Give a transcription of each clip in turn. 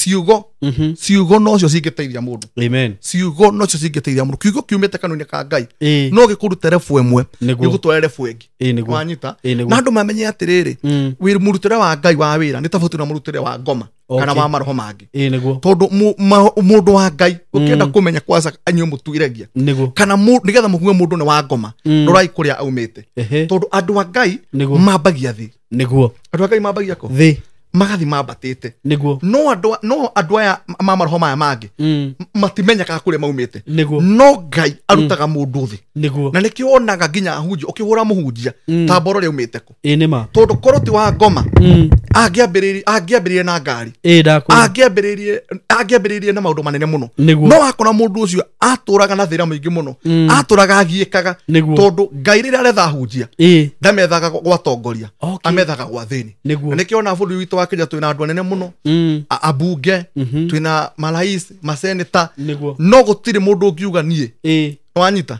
Ciugo ciugo nocio cingĩteithia mũndũ. Amen. Ciugo nocio cingĩteithia mũndũ. Kiugo kiumĩte kanua-inĩ ka Ngai Ĩĩ. no gĩkũrute rebu ĩmwe, Nĩguo. gĩgũtware rebu ĩngĩ. Ĩĩ, nĩguo. Wanyita? Ĩĩ, nĩguo. Na andũ mamenye atĩrĩrĩ, wĩra mũrutĩre wa Ngai wa wĩra nĩ tofauti na mũrutĩre wa ngoma kana Okay. wa maroho mangĩ. Ĩĩ, nĩguo. Tondũ mũndũ wa Ngai ũkĩenda kũmenya kwanza anyue mũtuiregia Nĩguo. kana nĩgetha mũgue mũndũ nĩ wa ngoma, rorai kũrĩa aumĩte. Ehe. Tondũ andũ a Ngai Nĩguo. mambagia thĩ. Nĩguo. Andũ a Ngai mambagia kũ? Thĩ. Magathi mambatĩte. Nĩguo. No andũ aya ma maroho maya mangĩ matimenyekaga kũrĩa maumĩte. Nĩguo. No Ngai arutaga mũndũ thĩ. Nĩguo. Na nĩkĩo wonaga nginya ahunjia ũkĩhũra mũhunjia ta mboro ũrĩa aumĩte kũ. Ĩĩ, nĩma. Tondũ korwo ti wa ngoma, angĩambĩrĩirie na ngari, Ĩĩ, ndakwĩra. angĩambĩrĩirie na maũndũ manene mũno. Nĩguo. No wakora mũndũ ũcio atũraga na thĩna mũingĩ mũno, atũraga agiĩkaga. Nĩguo. Tondũ Ngai rĩrĩa aretha ahunjia, ndamethaga gwa atongoria, amethaga gwa thĩni. Nĩguo. Na nĩkĩo ona bũrũri witũ wa Kenya twĩna andũ anene mũno, ambunge, twĩna marais, maseneta, Nĩguo. no gũtirĩ mũndũ ũngiuga niĩ, wanyita,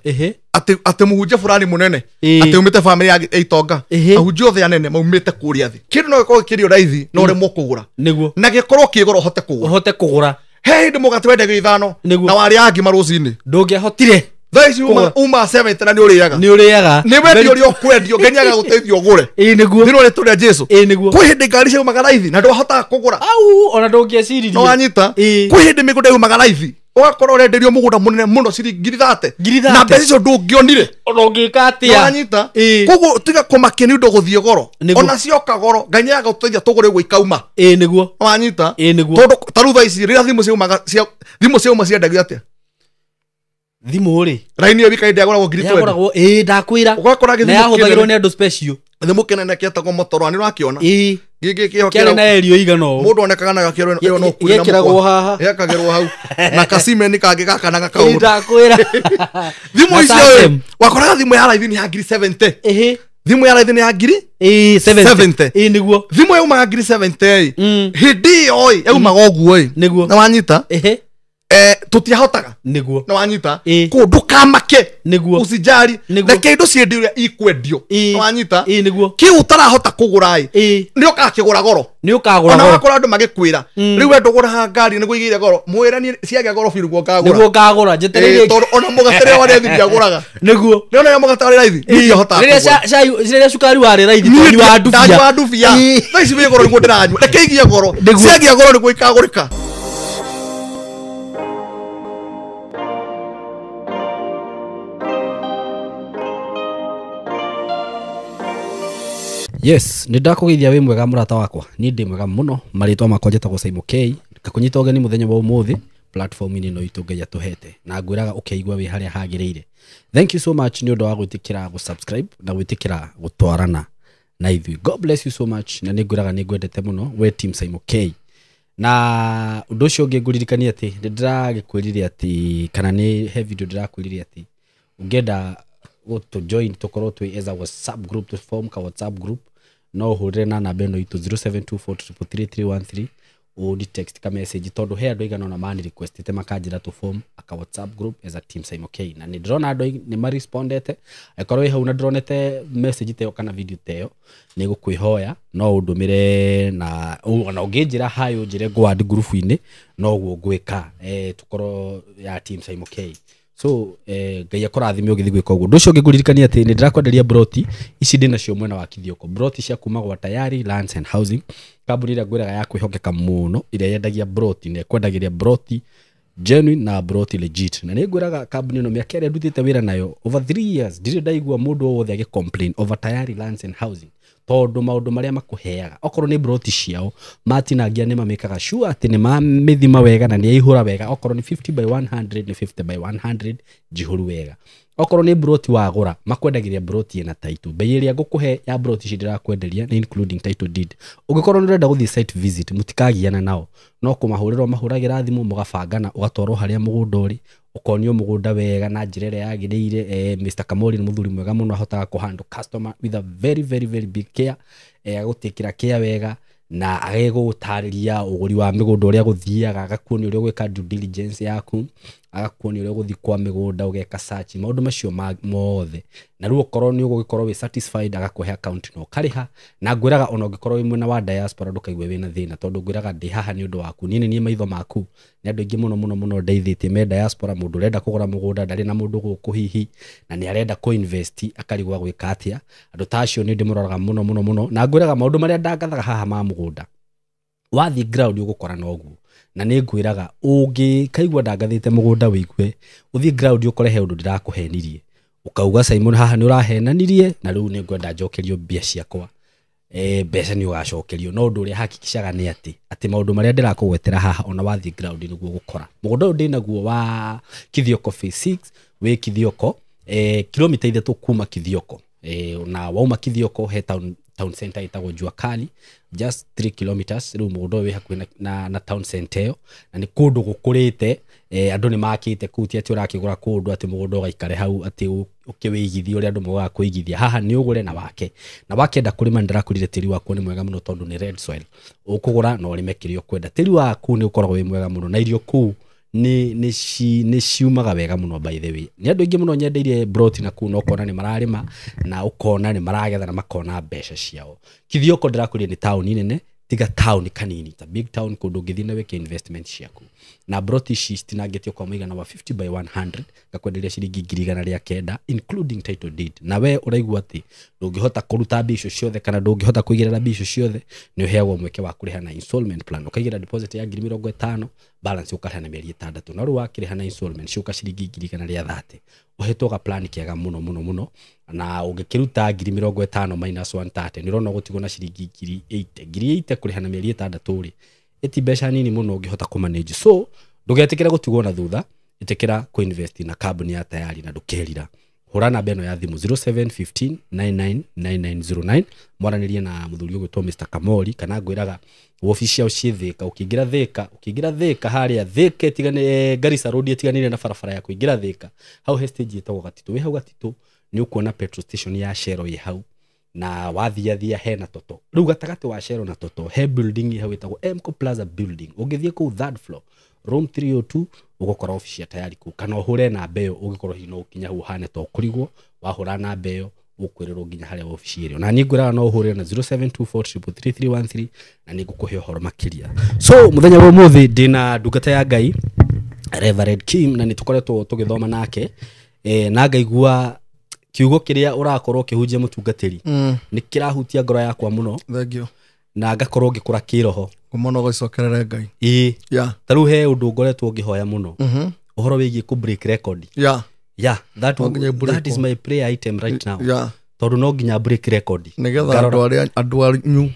atĩ mũhunjia fulani mũnene atĩ umĩte famĩlĩ ya itonga. Ahunjia othe anene maumĩte kũrĩa thĩ. Kĩndũ no gĩkorwo kĩrĩ o raithi no ũremwo kũgũra, Nĩguo. na gĩkorwo kĩgoro ũhote kũgũra. Ũhote kũgũra. He hĩndĩ mũgate wendagio 5 Nĩguo. na warĩa ngima rũcinĩ. Ndũngĩahotire Thaa ici uma Kũgũra. uma 70 na nĩ ũrĩaga. Nĩ ũrĩaga. Nĩ wendio ũrĩa ũkwendio, Ngai nĩagaga gũteithia ũgũre. Ĩĩ, nĩguo. Thĩinĩ wa rĩtwa rĩa Jesu. Ĩĩ, nĩguo. Kwĩ hĩndĩ ngari ciaumaga raithi na ndwahotaga kũgũra. Au, ona ndũngĩeciririe. No wanyita? Ĩĩ. Kwĩ hĩndĩ mĩgũnda yaumaga raithi, ũgakorwo ũrenderio mũgũnda mũnene mũno ciringi 30,000, Ngiri na 30. mbeca icio ndũngĩonire. Ona ũngĩka atĩa. Wanyita? Ĩĩ. Koguo tiga kũmakia nĩ ũndũ gũthiĩ goro. Nĩguo. Ona cioka goro, Ngai nĩaga gũteithia tũgũre ũguo ikauma. Ĩĩ, nĩguo. Wanyita? Ĩĩ, nĩguo. Tondũ ta rĩu thaa ici rĩrĩa thimũ ciaumaga thimũ ciauma ciendagio atĩa? Thimũ rĩ, Raini ĩyo wika yagũragwo 20,000. Yagũragwo, ĩĩ, ndakwĩra. Ũgakora Na gĩthimũ yahũthagĩrwo kĩnene, nĩ andũ special. Gĩthimũ kĩnene kĩetagwo Motorola, nĩ ũrakĩona? Ĩĩ. Gĩkĩ kĩho Kĩarĩ na area igana ũũ. Mũndũ onekaga nayo kĩero ĩyo no kuure na Gĩekĩragwo mũkwa. haha. Gĩekagĩrwo hau na kacimeni kangĩ gaka na Ĩĩ, gakaũndũ. ndakwĩra. Thimũ Na icio ĩ, Samsung. wakoraga thimũ ya raithi nĩ ya 70,000. Ĩhĩ. Thimũ ya raithi nĩ ya ngiri Ĩĩ, 70. 70. Ĩĩ, nĩguo. Thimũ yaumaga 70,000 ĩ, hĩndĩ ĩyo ĩ yaumaga ũguo ĩ. Nĩguo. Na wanyita? Tũtiahotaga. Nĩguo. Na wanyita? Ĩĩ. Kũu ndũkamake. Nĩguo. Usijari. Nĩguo. Reke indo ciendio ũrĩa ikwendio. Ĩĩ. Na wanyita? Ĩĩ, nĩguo. Kĩu ũtarahota kũgũra ĩ, nĩ ũgakĩgũra goro. Nĩ ũkagũra Ona goro. wakora andũ magĩkwĩra, rĩu we ndũgũraga ngari nĩguo igĩire goro, mwĩre niĩ ciagĩa goro biũ nĩguo ngagũra. Nĩguo ngagũra. Ĩĩ, Njetereire. tondũ ona mũgate rĩrĩa warĩ raithi ndiagũraga. Nĩguo. Nĩ ona mũgate warĩ raithi niĩ ndiahotaga Rĩrĩa kũgũra. rĩrĩa cukari warĩ raithi, Niĩ twanyuaga ndubia. ndanyuaga ndubia. Ĩĩ. Thaa ici wĩ goro nĩguo ndĩranyua. Reke igie goro. Nĩguo. Ciagĩa goro nĩguo ikagũrĩka. Yes, nĩ ndakũgeithia wĩ mwega mũrata wakwa. Niĩ ndĩ mwega mũno. Marĩtwa makwa njĩtagwo Simon K. Ngakũnyita ũgeni mũthenya wa ũmũthĩ platform-inĩ ĩno itũ Ngai atũhete, na ngwĩraga ũkeigua wĩ harĩa hagĩrĩire. Thank you so much nĩ ũndũ wa gwĩtĩkĩra gũ-subscribe na gwĩtĩkĩra gũtwarana na ithuĩ. God bless you so much, na nĩ ngwĩraga nĩ ngwendete mũno we team Simon K. Na ũndũ ũcio ũngĩ ngũririkania atĩ nĩ ndĩragĩkwĩrire atĩ, kana nĩ he video ndĩrakwĩrire atĩ ũngĩenda gũtũ join tũkorwo twĩ as a WhatsApp group, to form ka WhatsApp group, no ũhũrĩre na namba ĩno itũ 0724333313, ũni text ka message, tondũ he andũ aigana ũna mani requestĩte makanjĩra tũ form aka WhatsApp group as a team Simon K, na nĩ ndĩrona andũ nĩ marespondete. Angĩkorwo wĩ hau na ndĩronete message ta ĩyo kana video ta ĩyo, nĩ gũkwĩhoya no ũndũmĩre na ona ũngĩnjĩra hi, ũnjĩre ngũ group-inĩ, noguo ngwĩka, tũkorwo ya team Simon K. So Ngai akũrathime ũgĩthiĩ gwĩka ũguo. Ũndũ ũcio ũngĩ ngũririkania atĩ nĩ ndĩrakwenderia broti ici ndĩ nacio mwena wa Kithioko, broti cia kuma gwa Tayari Lands and Housing, kambuni ĩrĩa ngwĩraga ya kwĩhokeka mũno, ĩrĩa yendagia broti na ĩkwendagĩria broti genuine na broti legit. Na nĩ ngwĩraga kambuni ĩno, mĩaka ĩrĩa ndutĩte wĩra nayo, over 3 years, ndirĩ ndaigua mũndũ o wothe agĩ complain over Tayari Lands and Housing, tondũ maũndũ marĩa makũheaga, okorwo nĩ broti ciao matinangia, nĩ mamĩkaga sure atĩ nĩ mamĩthima wega na nĩ yaihũra wega. Okorwo nĩ 50 by 100, nĩ 50 by 100 njihũru wega. Okorwo nĩ broti wagũra, makwendagĩria broti ĩna title. Bei ĩrĩa ngũkũhe ya broti ici ndĩrakwenderia nĩ including title deed. Ũngĩkorwo nĩ ũrenda gũthiĩ site visit, mũtikagiana nao, no kũmahũrĩra mahũragĩra thimũ, mũgabangana, ũgatwarwo harĩa mũgũnda ũrĩ, ũkonio mũgũnda wega na njĩra ĩrĩa yagĩrĩire. Mr Kamori nĩ mũthuri mwega mũno, ahotaga kũhandle customer with a very very very big care, agũtĩkĩra care wega na agĩgũtarĩria ũgũri wa mĩgũnda ũrĩa gũthiaga, agakuonia ũrĩa ũgwĩka due diligence yaku. Agakuonia ũrĩa ũgũthiĩ kwa mĩgũnda ũgeka search maũndũ macio mothe. Na rĩu okorwo nĩ ũgũgĩkorwo wĩ satisfied agakũhe account na ũkarĩha. Na ngwĩraga ona ũngĩkorwo wĩ mwena wa diaspora ndũkaigue wĩna thĩna, tondũ ngwĩraga ndĩ haha nĩ ũndũ waku. Niĩ nĩ niĩ maitho maku. Nĩ andũ aingĩ mũno mũno mũno ndeithĩtie me diaspora, mũndũ ũrenda kũgũra mũgũnda ndarĩ na mũndũ gũkũ hihi na nĩ arenda kũ-invest akarigwo gwĩka atĩa. Andũ ta acio nĩ ndĩmũroraga mũno mũno mũno, na ngwĩraga maũndũ marĩa ndangathaga haha ma mũgũnda wathiĩ ground ũgũkora noguo. Na nĩ ngwĩraga ũngĩkaigua ndangathĩte mũgũnda wĩigue ũthiĩ ground ũkore he ũndũ ndĩrakũhenirie, ũkauga Simon haha nĩ ũrahenanirie na rĩu nĩ ngwenda njokerio mbia ciakwa. Mbeca nĩ ũgacokerio, no ũndũ ũrĩa hakikishaga nĩ atĩ maũndũ marĩa ndĩrakũgwetera haha ona wathiĩ ground nĩguo ũgũkora. Mũgũnda ũyũ ndĩnaguo wa Kithioko phase 6 wĩ Kithioko, kilomita 3 kuma Kithioko. Na wauma Kithioko he town center ĩtagwo Jua Kali, just 3 kilometers. Rĩu mũgũnda ũyũ wĩ hakuhĩ na town center ĩyo, na nĩ kũndũ gũkũrĩte. Andũ nĩ makĩte kũu, ti atĩ ũrakĩgũra kũndũ atĩ mũgũnda ũgaikare hau atĩ ũkĩwĩigithie ũrĩa andũ mogaga kũigithia. Haha nĩ ũgũre na wake, na wakĩenda kũrĩma nĩ ndĩrakwĩrire tĩri waku nĩ mwega mũno tondũ nĩ red soil. Ũkũgũra na ũrĩme kĩrĩa ũkwenda. Tĩri waku nĩ ũkoragwo wĩ mwega mũno na irio kũu nĩ ciumaga wega mũno. By the way, nĩ andũ aingĩ mũno nyendeirie broti na kũu, na ũkona nĩ mararĩma na ũkona nĩ maragetha na makona mbeca ciao. Kithioko ndĩrakwĩrire nĩ taũni nene, tiga taũni kanini, ta big town, kũndũ ũngĩthiĩ na wĩke investment ciaku. Na broti ici citinangĩtio kwa mũigana wa 50 by 100, ngakwenderia ciringi 1,900 including title deed. Na we ũraigua atĩ ndũngĩhota kũruta mbia icio ciothe kana ndũngĩhota kũigĩrĩra mbia icio ciothe, nĩ ũheagwo mweke wa kũrĩha na installment plan. Ũkaigĩra deposit ya 50,000, balance ũkarĩha na mĩeri 6. Na rĩu wakĩrĩha na installment ciũka ciringi 130,000. Ũhetwo ga plan kega mũno mũno mũno, na ũngĩkĩruta 50,000 minus 130 nĩ ũrona ũgũtigwo na ciringi 80,000. 80,000 kũrĩha na mĩeri 6 rĩ, ĩti mbeca nini mũno ũngĩhota kũmanage. So ndũgetĩkĩre gũtigwo na thutha, ĩtĩkĩra kũinvest na kambuni ya Tayari na ndũkerira. Hũra namba ĩno ya thimũ 0715 999909, mwaranĩrie na mũthuri ũgwĩtwo Mr. Kamori, kana ngwĩraga wobici ciao ciĩ Thĩka. Ũkĩingĩra Thĩka harĩa Thĩka ĩtigane Garissa Road ĩtiganĩire na barabara ya kũingĩra Thĩka, hau he stage ĩtagwo Gatitũ. Wĩ hau Gatitũ nĩ ũkuona petrol station ya Shell ĩ hau, na wathiathia hena Toto. Rĩu gatagatĩ wa Shell na Toto he building hau ĩtagwo Mco Plaza building. Ũngĩthiĩ kũu third floor room 302 ũgũkora obici ya Tayari kũu, kana ũhũre namba ĩyo ũngĩkorwo hihi no ũkinya hau ũhane ta ũkũrigwo. Wahũra namba ĩyo ũkwĩrĩrwo nginya harĩa obici ĩrĩ. Na niĩ ngwĩraga no ũhũre na 0724333313 na nĩ ngũkũhe ũhoro makĩria. So mũthenya wa ũmũthĩ ndĩna ndungata ya Ngai Reverend Kim, na nĩ tũkoretwo tũgĩthoma nake, na ngaigua kiugo kĩrĩa ũrakorwo ũkĩhunjia mũtungatĩri nĩ kĩrahutia ngoro yakwa mũno. Thank you. Na ngakorwo ngĩkũra kĩroho. Mũno gũcokerere Ngai. Ĩĩ. Yeah. Ta rĩu he ũndũ ngoretwo ngĩhoya mũno. Ũhoro wĩgiĩ kũ break record. Yeah. Yeah, that is my prayer item right now. Yeah. Tondũ no nginya break record. Nĩgetha andũ arĩa andũ anyu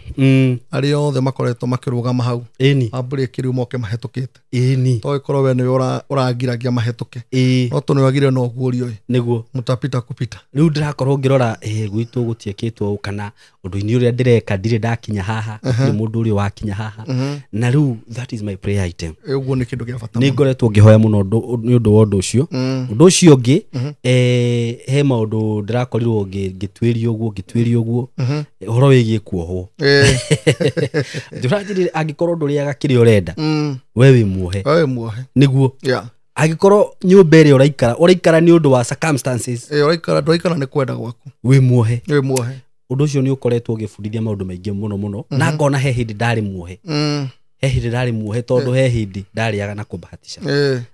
arĩa othe makoretwo makĩrũgama hau. Ĩni. A break rĩu moke mahetũkĩte. Ĩni. To ĩkorwo we nĩwe ũragiragia mahĩtũke. Ĩĩ. No tũnĩwagire no ũguũrio ĩ. Nĩguo. Mũtapita kupita. Rĩu ndĩrakorwo ngĩrora gwitũ gũtiĩkĩtwo ũũ, kana ũndũ-inĩ ũrĩa ndĩreka ndirĩ ndakinya haha, gũtirĩ mũndũ ũrĩa wakinya haha. Na rĩu that is my prayer item. Ũguo nĩ kĩndũ kĩa bata. Nĩ ngoretwo ngĩhoya mũno nĩ ũndũ wa ũndũ ũcio. Ũndũ ũcio ũngĩ, he maũndũ ndĩrakorirwo ngĩtuĩria ũguo, ũhoro wĩgiĩ kuohwo. Ndĩranjĩrire angĩkorwo ndũrĩaga kĩrĩa ũrenda, we wĩ muohe. We wĩ muohe. Nĩguo. Yeah. Angĩkorwo nyũmba ĩrĩa ũraikara nĩ ũndũ wa circumstances. Ũraikara ndũraikara nĩ kwenda gwaku. Wĩ muohe. Wĩ muohe. Ũndũ ũcio nĩ ũkoretwo ũgĩbundithia maũndũ maingĩ mũno mũno, na ngona he hĩndĩ ndarĩ muohe. He hĩndĩ ndarĩ muohe tondũ he hĩndĩ ndarĩaga na kũbahatisha.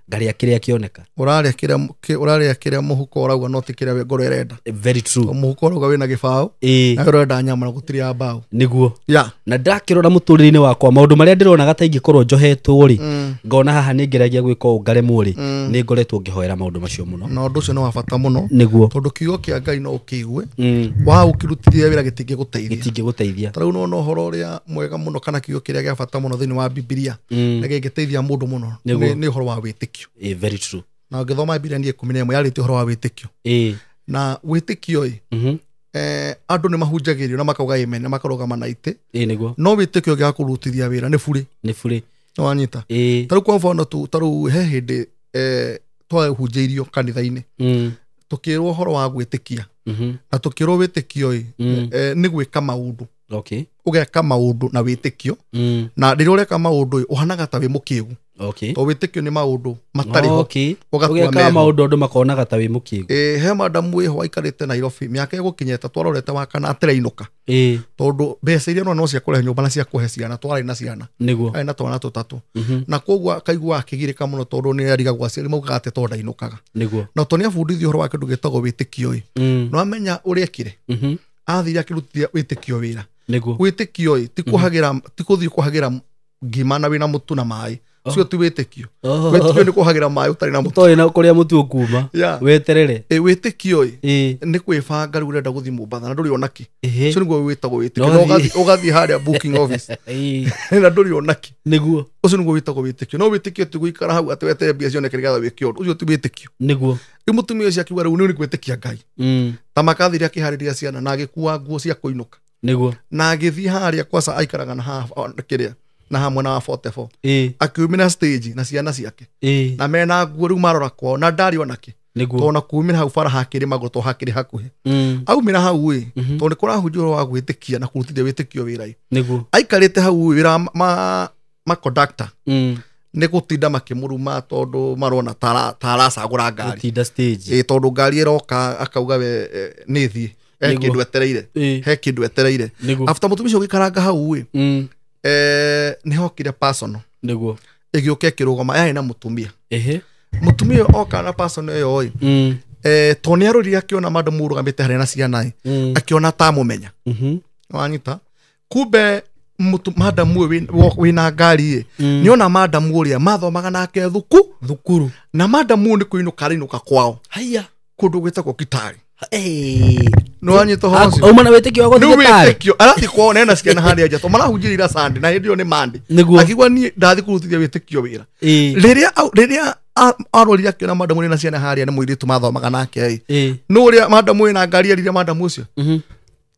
Ngarĩa kĩrĩa kĩoneka. Ũrarĩa kĩrĩa mũhuko ũrauga no ti kĩrĩa ngoro ĩrenda. Very true. Mũhuko ũrauga wĩna gĩbaũ. Na ũrenda nyama na gũtirĩ ya mbaũ. Nĩguo. Yeah. Na ndakĩrora mũtũrĩre-inĩ wakwa maũndũ marĩa ndĩronaga ta ingĩkorwo njohetwo rĩ, ngona haha nĩ ngeragia gwĩka ũũ ngaremwo rĩ, nĩ ngoretwo ngĩhoera maũndũ macio mũno. Na ũndũ ũcio nĩ wa bata mũno. Nĩguo. Tondũ kiugo kĩa Ngai no ũkĩigue. Wa ũkĩrutithia wĩra gĩtingĩgũteithia. Gĩtingĩgũteithia. Ta rĩu nĩwona ũhoro ũrĩa mwega mũno kana kiugo kĩrĩa gĩa bata mũno thĩinĩ wa Bibilia na gĩngĩteithia mũndũ mũno nĩ ũhoro wa wĩtĩkio. Very true. Na ũngĩthoma Bibilia nĩ 11 yarĩtie ũhoro wa wĩtĩkio. Na wĩtĩkio ĩ, andũ nĩ mahunjagĩrio na makauga amen na makarũgama na itĩ. Nĩguo. No wĩtĩkio gĩa kũrutithia wĩra nĩ burĩ. Nĩ burĩ. Nĩ wanyita. Ta rĩu kwa mfano tu, ta rĩu he hĩndĩ twahunjĩirio kanitha-inĩ. Tũkĩrwo ũhoro wa gwĩtĩkia. Na tũkĩrwo wĩtĩkio ĩ, nĩ gwĩka maũndũ. Okay. Ũgeka maũndũ na wĩtĩkio. Na rĩrĩa ũreka maũndũ ĩ, ũhanaga ta wĩ mũkĩgu. Okay. To wĩtĩkio nĩ maũndũ matarĩ ho. Okay. Ũgatua Ũgeka meho. maũndũ andũ makonaga ta wĩ mũkĩgu. Ĩ, he madamu wĩho aikarĩte Nairobi mĩaka ĩgũkinya ĩtatũ arorete wa kana atĩrainũka Ĩ. tondũ mbeca iria no cia kũrĩha nyũmba na cia kũhe ciana twarĩ na ciana Nĩguo. arĩ na twana tũtatũ Mhm. na koguo akaigua akĩgirĩka mũno tondũ nĩ arigagwo aciari maugaga atĩ tondũ ndainũkaga Nĩguo. na to nĩ abundithio ũhoro wa kĩndũ gĩtagwo wĩtĩkio ĩ Mm. no amenya ũrĩa ekire Mhm. athire akĩrutithia wĩtĩkio wĩra Nĩguo. wĩtĩkio ĩ ti kũhagĩra ti kũthiĩ kũhagĩra ngima na wĩna mũtu na maĩ ũcio ti wĩtĩkio Oh. wĩtĩkio nĩ kũhagĩra maĩ ũtarĩ na mũtu Ũtoĩ na kũrĩa mũtu ũkuma. Yeah. Weterere. Ĩ, wĩtĩkio ĩ Ĩ. nĩ kwĩbanga rĩu ũrenda gũthiĩ Mombasa na ndũrĩ ona kĩ Ĩhĩ. ũcio nĩguo wĩtagwo wĩtĩkio No na ũgathiĩ- ũgathiĩ harĩa booking office Ĩ. na ndũrĩ ona kĩ Nĩguo. ũcio nĩguo wĩtagwo wĩtĩkio no wĩtĩkio ti gũikara hau atĩ weterere mbia cioneke nĩgetha wĩke ũndũ ũcio ti wĩtĩkio Nĩguo. rĩu mũtumia ũcio akiuga rĩu nĩ gwĩtĩkia Ngai Mm. ta makathire akĩharĩria ciana na agĩkua nguo cia kũinũka Nĩguo. na agĩthiĩ harĩa kwaca aikaraga na haha kĩrĩa na haha mwena wa 44 Ĩ. akiumĩra stage na ciana ciake Ĩ. na mena nguo rĩu marora kwao na ndarĩ ona kĩ Nĩguo. tondũ na kumĩra hau bara hakĩrĩ magũrũ tondũ hakĩrĩ hakuhĩ Mm. aumĩra hau ĩ Mhm. tondũ nĩ kũrahunjia ũhoro wa gwĩtĩkia na kũrutithia wĩtĩkio wĩra ĩ Nĩguo. aikarĩte hau ĩ wĩra wa ma conductor Mm. nĩ gũtinda makĩmũruma tondũ marona ta aracagũra ngari Gũtinda stage. ĩ tondũ ngari ĩroka akauga we nĩ thiĩ he Nĩguo. kĩndũ etereire Ĩ. he kĩndũ etereire Nĩguo. after mũtumia ũcio gũikaranga hau ĩ Mm. nĩ hokire personal Nĩguo. ĩgĩũka ĩkĩrũgama yarĩ na mũtumia Ĩhĩ. mũtumia ũyũ oka na personal ĩyo ĩ Mm. tondũ nĩ arorire akĩona madam ũrũgamĩte harĩa na ciana ĩ Mm. akĩona tamũmenya Mhm. wanyita kumbe madamu ũyũ wĩna ngari ĩ Mm. nĩona madamu ũrĩa mathomaga nake Thukuru. na madamu ũyũ nĩ kũinũka arainũka kwao Haiya. kũndũ gwĩtagwo Kitale Ĩ. nĩ wanyita ũhoro ũcio Auma na wĩtĩkio wa rĩu gũthiĩ gĩtarĩ. wĩtĩkio arathiĩ kwao nena ciana harĩa nja tondũ marahunjĩrĩra Sunday na hĩndĩ ĩyo nĩ Monday Nĩguo. akiuga niĩ ndathiĩ kũrutithia wĩtĩkio wĩra Ĩ. rĩrĩa arorire akĩona madamu ũrĩa na ciana harĩa nĩ mũirĩtu mathomaga nake ĩ Ĩ. nĩ ũrĩa madamu wĩna ngari erire madamu ũcio Mhm.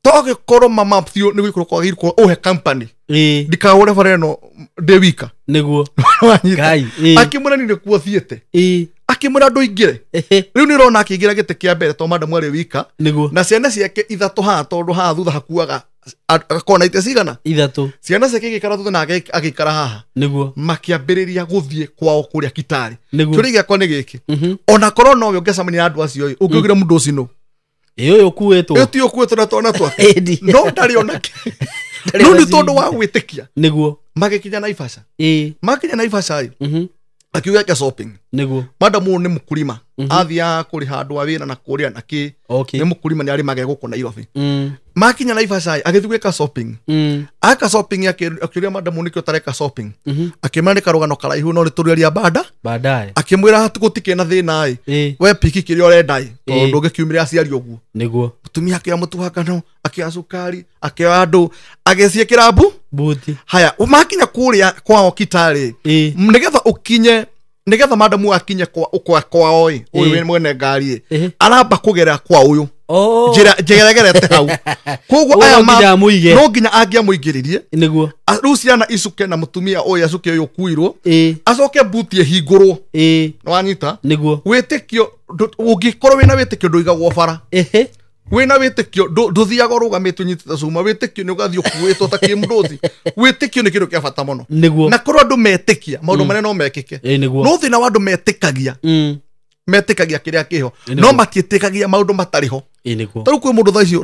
togĩkorwo mama biũ nĩ gũikũrũka wagĩrĩirwo ũhe company Ĩ. ndikahũre bara ĩno ndĩ wika Nĩguo. Wanyita? Ngai. Ĩ. akĩmwĩra niĩ nĩkuo thiĩte Ĩ. akĩmwĩra ndũingĩre Ĩhĩ. rĩu nĩ ũrona akĩingĩra gĩtĩ kĩa mbere tondũ madamu arĩ wika Nĩguo. na ciana ciake ithatũ haha tondũ haha thutha hakuaga akona itĩ cigana Ithatũ. ciana ciake igĩikara thutha nake agĩikara haha Nĩguo. makĩambĩrĩria gũthiĩ kwao kũrĩa Kitale Nĩguo. kĩũria gĩakwa nĩ gĩkĩ Mhm. ona korwo nowe ũngĩcemania na andũ acio ĩ ũngĩugire mũndũ ũcio nũ Ĩ ũyũ ũkuĩtwo. ĩyo ti ũkuĩtwo na twana twake Ĩndi. no ndarĩ ona kĩ Ndarĩ no ona nĩ tondũ wa gwĩtĩkia Nĩguo. magĩkinya Naivasha Ĩ. makinya Naivasha ĩ Mhm. akiuga eke shopping Nĩguo. madamu ũyũ nĩ mũkulima athiaga kũrĩha andũ a wĩra na kũrĩa na kĩ Okay. nĩ mũkulima nĩ arĩmaga gũkũ Nairobi Mm. makinya Naivasha ĩ agĩthiĩ gwĩka shopping Mm. aka shopping akĩũria madamu nĩkĩ ũtareka shopping Mhm. akĩmwĩra nĩ karũgano karaihu no nĩ tũrĩaria banda Baadaye. akĩmwĩra gũtikĩ na thĩna ĩ Ĩ. we piki kĩrĩa ũrenda ĩ tondũ Ĩ. ndũngĩkiumĩra aciari ũguo Nĩguo. mũtumia akĩoya mũtu wa ngano akĩoya cukari akĩoya andũ agĩciĩkĩra mbu Buti. haya makinya kũrĩa kwao Kitale Ĩ. nĩgetha ũkinye nĩgetha madamu akinye kwao ĩ ũyũ Ĩ. wĩ mwene ngari ĩ Ĩhĩ. aramba kũgerera kwa ũyũ Oh. njĩra njegeregerete hau koguo Ũguo aya no nginya amũige. no nginya angĩamũingĩririe Nĩguo. Rĩu ciana icuke na mũtumia ũyũ acuke ũyũ ũkuirwo Ĩ. acoke buti ĩhingũrwo Ĩ. nĩwanyita Nĩguo. wĩtĩkio ũngĩkorwo wĩna wĩtĩkio ndũigagwo bara Ĩhĩ. wĩna wĩtĩkio ndũthiaga ũrũgamĩte ũnyitĩte cuma wĩtĩkio nĩ ũgathiĩ ũkuĩtwo ta kĩmũndũthi wĩtĩkio nĩ kĩndũ kĩa bata mũno Nĩguo. na korwo andũ metĩkia maũndũ marĩa no mekĩke Ĩ nĩguo. no thĩna wa andũ metĩkagia Mm. metĩkagia kĩrĩa kĩho Ĩ no nĩguo. matiĩtĩkagia maũndũ matarĩ ho Ĩ nĩguo. ta rĩu kwĩ mũndũ thaa ici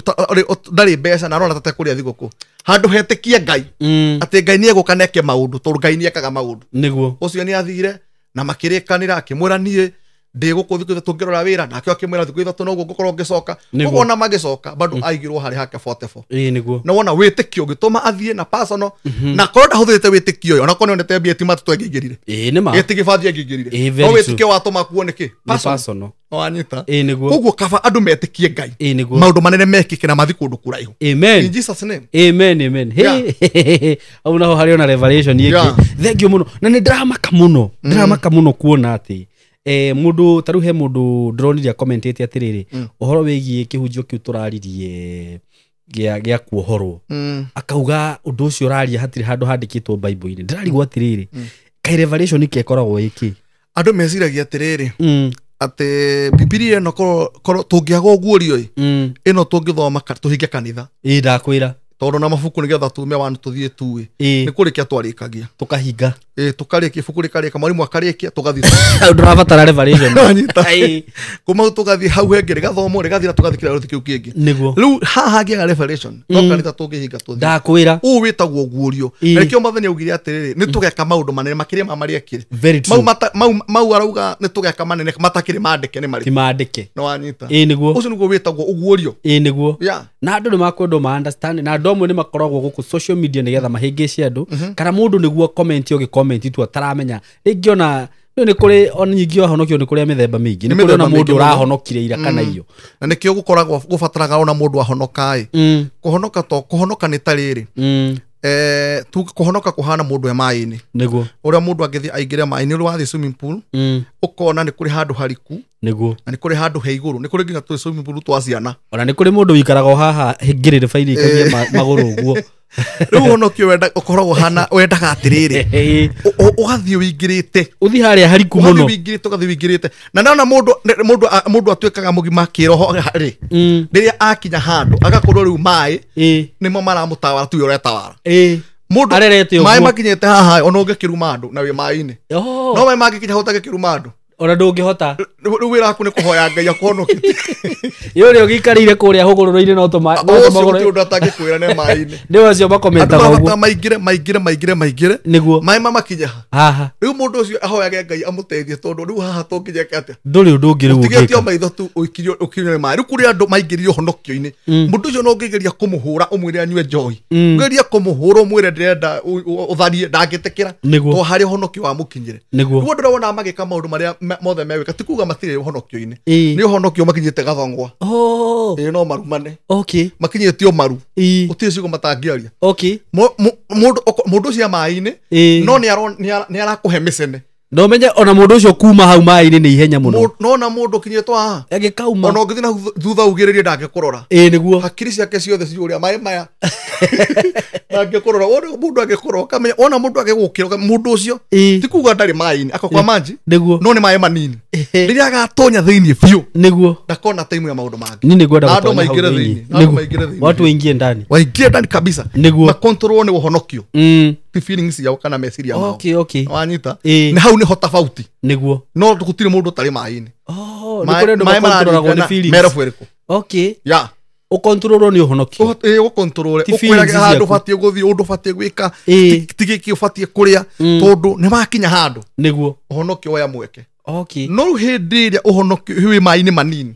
ndarĩ mbeca na arona ta tekũrĩa thigũkũ handũ hetĩkie Ngai Mm. atĩ Ngai nĩ egũka na eke maũndũ tondũ Ngai nĩ ekaga maũndũ Nĩguo. ũcio nĩ athire na makĩrĩkanĩra akĩmwĩra niĩ ndĩ gũkũ thikũ ithatũ ngĩrora wĩra nake akĩmwĩra thikũ ithatũ noguo ngũkorwo ngĩcoka Nĩguo. koguo ona magĩcoka bado aigirwo harĩ hake 44 Ĩ nĩguo. na wona wĩtĩkio ũgĩtũma athiĩ na personal na korwo ndahũthĩrĩte wĩtĩkio ũyũ onakorwo nĩonete mbia ti matatũ angĩingĩrire Ĩ nĩ ma. ĩti gĩbathi angĩingĩrire Ĩ, very no wĩtĩkio watũma kuo nĩkĩ Nĩ Personal. personal. wanyita Ĩ nĩguo. koguo kaba andũ metĩkie Ngai Ĩ nĩguo. maũndũ manene mekĩke na mathiĩ kũndũ kũraihu in Amen. Jesus name Amen, amen. Hey, hau naho harĩ ona revelation ĩngĩ. Yeah. Thank you mũno. Na nĩ ndĩramaka mũno. Ndĩramaka mũno kuona atĩ mũndũ ta rĩu he mũndũ ndĩronire commentĩte atĩrĩrĩ ũhoro wĩgiĩ kĩhunjio kĩu tũraririe gĩa kuohorwo akauga ũndũ ũcio ũraria hatirĩ handũ handĩkĩtwo Bible-inĩ. Ndĩrarigwo atĩrĩrĩ kaĩ revelation kekoragwo ĩkĩ? andũ meciragia atĩrĩrĩ Mm, atĩ bibilia ĩno korwo tũngĩaga ũguũrio ĩ mm. ĩno tũngĩthoma tũhinge kanitha Ĩ ndakwĩra. tondũ na mabuku nĩgetha tume wanu tũthiĩ tuĩ Ĩ nĩ kũrĩkia twarĩkagia tũkahinga. Tũkarĩkia ibuku rĩkarĩka mwarimũ akarĩkia tũgathiĩ ndũrabatara revelation. Wanyita. Kuma hau tũgathiĩ hau hengĩ rĩgathomwo rĩgathira tũgathiĩ kĩrathi kĩu kĩngĩ. Nĩguo. Rĩu haha hangĩaga revelation no kanitha tũngĩhinga tũthiĩ. Ndakwĩra. Ũũ wĩtagwo guũrio. Na nĩkĩo Mwathani augire atĩrĩrĩ, nĩ tũgeka maũndũ manene makĩria ma marĩa ekire. Very true. Mau arauga nĩ tũgeka manene matakĩrĩ mandĩke nĩ marĩkũ. Ti mandĩke. Nĩ wanyita. Nĩguo. Ũcio nĩguo wĩtagwo ũguũrio. Nĩguo. Yeah. Na andũ nĩ makwendwo ma understand na andũ amwe nĩ makoragwo gũkũ social media nĩgetha mahĩngĩce andũ kana mũndũ nĩguo comment ũgĩ comment tu ataramenya rĩngĩ ona nĩ kũrĩ ona nyingĩ ahonokio nĩ kũrĩ a mĩthemba mĩingĩ nĩ kũrĩ ona mũndũ ũrahonokire ira kana iyo. Na nĩkĩo gũkoragwo gũbataraga ona mũndũ ahonoka ĩ. Kũhonoka to kũhonoka nĩ ta rĩrĩ. Kũhonoka kũhana mũndũ e maĩ-inĩ. Nĩguo. Ũrĩa mũndũ angĩthiĩ aingĩre maĩ-inĩ ũrĩa wathiĩ swimming pool ũkona nĩ kũrĩ handũ hariku. Nĩguo. Na nĩ kũrĩ handũ he igũrũ nĩ kũrĩ nginya tũ swimming pool twa ciana. Ona nĩ kũrĩ mũndũ ũikaraga o haha ngĩrĩrĩ bairi ikagia magũrũ ũguo. Rĩu ũhonokio ũkoragwo hana wendaga atĩrĩrĩ ũgathiĩ ũingĩrĩte. Ũthiĩ harĩa hariku mũno. Ũgathiĩ ũingĩrĩte. Na ndona mũndũ atuĩkaga mũgima kĩroho rĩ. Rĩrĩa akinya handũ agakorwo rĩu maĩ nĩmo maramũtawara tuge ũretawara. Mũndũ arerete ũguo. Maĩ makinyĩte haha ona ũngĩkĩruma andũ na wĩ maĩ-inĩ. No maĩ mangĩkinya hau ũtangĩkĩruma andũ. Ona ndũngĩhota. Rĩu wĩra waku nĩ kũhoya Ngai akũhonokie. Ĩ ũrĩa ũgĩikarĩire kũrĩa hũgũrũrũ-inĩ no tũma- no Ũcio tũmagũrũ- gũtirĩ ũndũ atangĩkwĩra nĩ maĩ-inĩ. Nĩ acio makomentaga Andũ ũguo. marabatara maingĩre. Nĩguo. Maĩ mamakinye ha. Haha. Rĩu mũndũ ũcio ahoyage Ngai amũteithie tondũ rĩu haha tũnginyeke atĩa? Ndũrĩ ũndũ ũngĩ rĩu Ũtigĩtie o ũngĩka. maitho tu ũkinyio nĩ maĩ. Rĩu kũrĩ andũ maingĩrire ũhonokio-inĩ. Mũndũ ũcio no ũngĩgeria kũmũhũra ũmwĩre anyue njohi. Ũgerie kũmũhũra ũmwĩre ndĩrenda ũtharie ndangĩtĩkĩra. Nĩguo. Tondũ harĩa ũhonokio wamũkinyire. Nĩguo. Rĩu andũ arĩa wonaga magĩka maũndũ marĩa mothe megwĩka ti kuga matirĩ ũhonokio-inĩ. Nĩ ũhonokio makinyĩte gathongwa. Ĩ no marumane. Makinyĩte o maru. Gũtirĩ ciugo matangĩaria. Mũndũ ũcio maĩ-inĩ no nĩ arakũhe mĩcene. No menye ona mũndũ ũcio kuma hau maĩ-inĩ nĩ ihenya mũno. No na mũndũ ũkinyĩtwo haha. Agĩkauma. Ona ũngĩthiĩ na thutha ugĩrĩrie ndangĩkũrora. Nĩguo. Hakiri ciake ciothe ciũrĩa maĩ maya. Ndangĩkũrora. Wona mũndũ angĩkũrora ũkamenya wona mũndũ angĩgũkĩra mũndũ ũcio ti kuga ndarĩ maĩ-inĩ akwa kwa manji. Nĩguo. No nĩ maĩ manini. Rĩrĩa agatonya thĩinĩ biũ. Nĩguo. Ndakona time ya maũndũ mangĩ. Niĩ nĩngwenda Andũ gũtonya hau maingĩre thĩinĩ. thĩinĩ. Andũ maingĩre thĩinĩ. Watu waingie ndani. Waingie ndani kabisa. Nĩguo. Makontrolwo nĩ ũhonokio. Ti feelings ciao kana meciria mao. Okay. Wanyita. Nĩ hau nĩho tofauti. Nĩguo. No gũtirĩ mũndũ ũtarĩ maĩ-inĩ. Nĩ kũrĩ andũ makontrolagwo nĩ feelings. Merabu ĩrĩkũ? Okay. Yeah. Ũkontrolwo nĩ ũhonokio. Ũkontrole. Ũkwĩrage handũ ũbatiĩ gũthiĩ, ũndũ ũbatiĩ gwĩka, ti gĩkĩ ũbatiĩ kũrĩa, tondũ nĩ wakinya handũ. Nĩguo. Ũhonokio woya mweke. Okay. No rĩu hĩndĩ ĩrĩa ũhonokio wĩ maĩ-inĩ manini.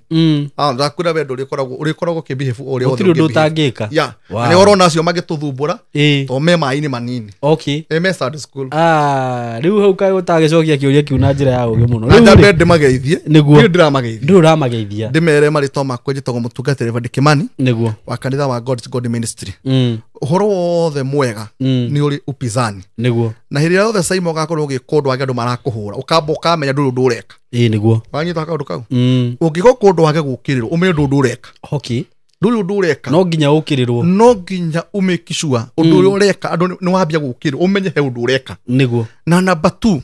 Ndakwĩra we ndũrĩkoragwo ũkĩbehave o ũrĩa wothe Gũtirĩ ũndũ ũngĩbehave. ũtangĩka. Yeah. Wow. Na nĩ ũrona acio magĩtũthumbũra tondũ me maĩ-inĩ manini. Okay. Me Sunday school. Rĩu hau kaĩ ũtagĩcokia kĩũria kĩu na njĩra ya ũgĩ mũno. Na njambe ndĩmageithie. Nĩguo. Niĩ ndĩramageithia. Ndũrĩ ũramageithia. Ndĩmere marĩtwa makwa njĩtagwo mũtungatĩri Reverend Kimani. Nĩguo. Wa kanitha wa God's God Ministry. Ũhoro wothe mwega nĩ ũrĩ upinzani. Nĩguo. Na hĩndĩ ĩrĩa yothe Simon ũgakorwo ũgĩka ũndũ wage andũ marakũhũra, ũkamba ũkamenya ndũrĩ ũndũ ũreka. Nĩguo. Wanyita kaũndũ kau? Ũngĩka kũndũ wage gũkĩrĩrwo, ũmenye ndũrĩ ũndũ ũreka. Okay. Ndũrĩ ũndũ ũreka. No nginya ũkĩrĩrwo. No nginya ũmake sure ũndũ ũrĩa ũreka andũ nĩ wambia gũkĩrĩrwo, ũmenye he ũndũ ũreka. Nĩguo. Na number 2,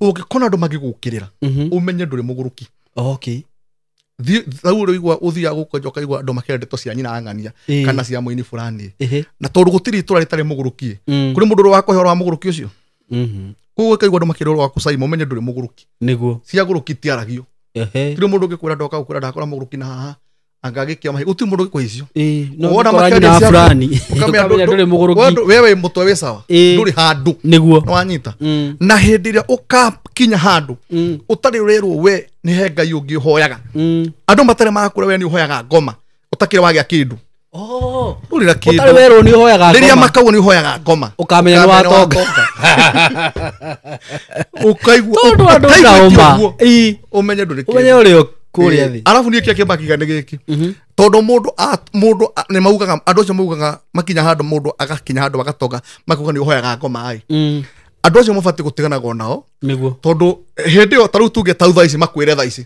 ũngĩkona andũ magĩgũkĩrĩra, ũmenye ndũrĩ mũgũrũki. Okay. Thau ũrĩa ũthiaga gũkũ nja ũkaigua andũ makĩaria ndeto cia nyina ng'ania kana cia mũini fulani. Na tondũ gũtirĩ itũra rĩtarĩ mũgũrũki. Kũrĩ mũndũ ũrĩa wakũhe ũhoro wa mũgũrũki ũcio. Koguo ũkaigua andũ makĩaria ũhoro waku Simon, ũmenye ndũrĩ mũgũrũki. Nĩguo. Cia gũrũki itiaragio. Gũtirĩ mũndũ ũngĩkwĩra ndoka gũkwĩra ndakora mũgũrũki na haha anga agĩkia mahiga. Gũtirĩ mũndũ ũngĩkũhe icio. No Wona ũngĩkora makĩaria nyina ciaku, fulani, ũkamenya ũkamenya ndũrĩ mũgũrũki. we wĩ mũtwe wĩ sawa. Ndũrĩ handũ. Nĩguo. Nĩ wanyita. Na hĩndĩ ĩrĩa ũkakinya handũ ũtarĩ ũrerwo we nĩ he Ngai ũngĩ ũhoyaga. Andũ matarĩ marakũra we nĩ ũhoyaga ngoma ũtakĩrĩ wagĩa kĩndũ. Ndũrĩ na kĩndũ. Ũtarĩ werwo nĩ ũhoyaga ngoma. Rĩrĩa makauga nĩ ũhoyaga ngoma. Ũkamenya nĩ watonga. Ũkaigua Tondũ andũ ũtaiguĩte ndaũma. ũguo. Ũmenye ndũrĩ kĩndũ. Ũmenye ũrĩ kũrĩa thĩ. Arabu niĩ kĩrĩa kĩmbakiga nĩ gĩkĩ. Tondũ mũndũ nĩ maugaga andũ acio maugaga makinya handũ mũndũ agakinya handũ agatonga makauga nĩ ũhoyaga ngoma ĩ. Andũ acio mabatiĩ gũtiganaga nao. Nĩguo. Tondũ hĩndĩ ĩyo ta rĩu tuge ta thaa ici makwĩre thaa ici.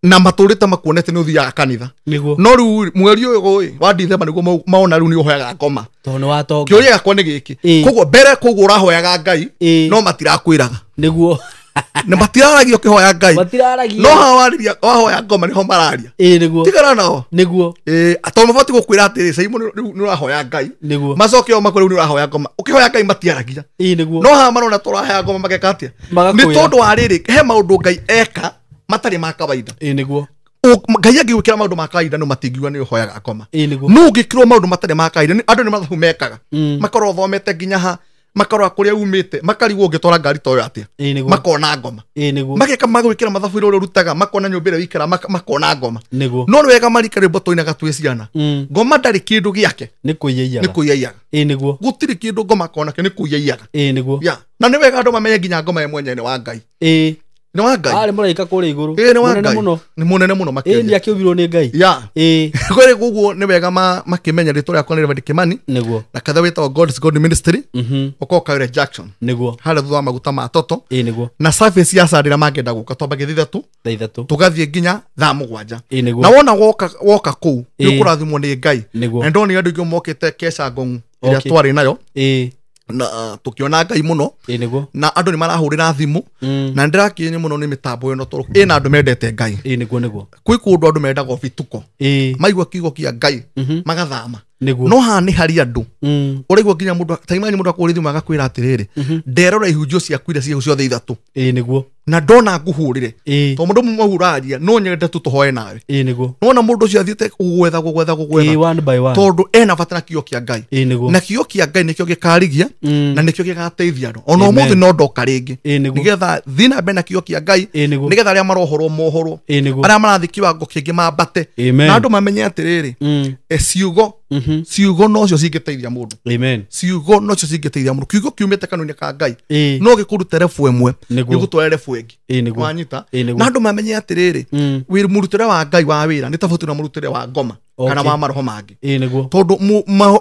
Na matũrĩte makuonete nĩ ũthiaga kanitha. Nĩguo. No rĩu mweri ũyũ ĩ wa Dithemba nĩguo maona rĩu nĩ ũhoyaga ngoma. Tondũ nĩ watonga. Kĩũria gĩakwa nĩ gĩkĩ. Koguo mbere koguo ũrahoyaga Ngai no matirakwĩraga. Nĩguo. Na matiraragia ũkĩhoya Ngai. Matiraragia. No hawarĩria wahoya ngoma nĩho mararia. Ĩĩ nĩguo. Tigana nao. Nĩguo. Ĩĩ tondũ mabatiĩ gũkwĩra atĩrĩ Simon rĩu nĩ ũrahoya Ngai. Nĩguo. Macoke o makwĩre rĩu nĩ ũrahoya ngoma. Ũkĩhoya Ngai matiaragia. Ĩĩ nĩguo. No haha marona tũrahoya ngoma mageka atĩa? Magakwĩra. Nĩ tondũ wa rĩrĩ he maũndũ Ngai eka matarĩ ma kawaida. Ĩĩ nĩguo. Ngai angĩgwĩkĩra maũndũ ma kawaida no matingiuga nĩ ũhoyaga ngoma. Ĩĩ nĩguo. No ũngĩkĩrwo maũndũ matarĩ ma kawaida andũ nĩ mathabu mekaga. Makorwo thomete nginya ha makarora kũrĩa umĩte makarigwo ũngĩtwara ngari ta ũyũ atĩa. Ĩĩ nĩguo. Makona ngoma. Ĩĩ nĩguo. Mageka magwĩkĩra mathabu ũrĩa ũrutaga makona nyũmba ĩrĩa ũikara makona ngoma. Nĩguo. No nĩ wega marika rwĩmbo tũinaga twĩ ciana. Ngoma ndarĩ kĩndũ gĩake. Nĩ kũiyaiyaga. Nĩ kũiyaiyaga. Ĩĩ nĩguo. Gũtirĩ kĩndũ ngoma akona kĩo nĩ kũiyaiyaga. Ĩĩ nĩguo. Yeah. Na nĩ wega andũ mamenye nginya ngoma ye mwenyewe nĩ wa Ngai. Ĩĩ. Nĩ wa Ngai. Arĩ mũraika kũrĩa igũrũ. Ĩĩ nĩ wa Mũnene Ngai. mũno. Nĩ mũnene mũno makĩria. Ĩĩ nĩ akĩũmbirwo nĩ Ngai. Yeah. Ĩĩ. Kwĩrĩ koguo nĩ wega makĩmenya rĩtwa rĩakwa nĩ Reverend Kimani. Nĩguo. Na katha wĩtagwo God's God Ministry. Ũkorwo Kawĩra Junction. Nĩguo. Harĩa thutha wa maguta ma Toto. Ĩĩ nĩguo. Na service ya Sunday na mangĩenda gũka twambagia thaa 3. Thaa 3. Tũgathiĩ nginya thaa 7. Ĩĩ nĩguo. Na wona woka kũu nĩ ũkũrathimwo nĩ Ngai. Nĩguo. Na ndonire andũ aingĩ mokĩte Kesha Ngong'u ĩrĩa twarĩ nayo. Ĩĩ. Na tukiona Ngai mũno. Ĩĩ nĩguo. Na andũ nĩ marahũrĩra thimũ. Na ndĩrakĩenyo mũno nĩ mĩtambo ĩno tondũ ĩna andũ mendete Ngai. Ĩĩ nĩguo nĩguo. Kwĩ kũndũ andũ mendaga bituko. Ĩĩ. Maigua kiugo kĩa Ngai magathama. Nĩguo. No haha nĩ harĩ andũ. Ũraigua nginya mũndũ ta imagine mũndũ akũhũrĩra thimũ agakwĩra atĩrĩrĩ, nderora ihunjio ciaku iria ciĩ ciothe 3. Ĩĩ nĩguo. Na ndona ngũhũrĩre. Ĩĩ. Tondũ mũndũ ũmwe ũraria no nyende tu tũhoe nawe. Ĩĩ nĩguo. Nĩwona mũndũ ũcio athiĩte gũgwetha gũgwetha gũgwetha. Ĩĩ one by one. Tondũ ena bata na kiugo kĩa Ngai. Ĩĩ nĩguo. Na kiugo kĩa Ngai nĩkĩo gĩkarigia na nĩkĩo gĩgateithia andũ. Ona Amen. ũmũthĩ no ndoka rĩngĩ. Ĩĩ nĩguo. Nĩgetha thiĩ na mbere na kiugo kĩa Ngai. Ĩĩ nĩguo. Nĩgetha arĩa marohorwo mohorwo. Ĩĩ nĩguo. Arĩa marathiĩ kiwango kĩngĩ mambate. Amen. Na andũ mamenye atĩrĩrĩ, ciugo ciugo nocio cingĩteithia mũndũ. Amen. Ciugo nocio cingĩteithia mũndũ. Kiugo kiumĩte kanua-inĩ ka Ngai. Ĩĩ. No gĩkũrute rebu ĩmwe. Nĩguo. Gĩgũtware rebu ĩngĩ. Ĩĩ nĩguo. Wanyita. Ĩĩ nĩguo. Na andũ mamenye atĩrĩrĩ, wĩra mũrutĩre wa Ngai wa wĩra nĩ tofauti na mũrutĩre wa ngoma kana wa maroho mangĩ. Ĩĩ nĩguo. Tondũ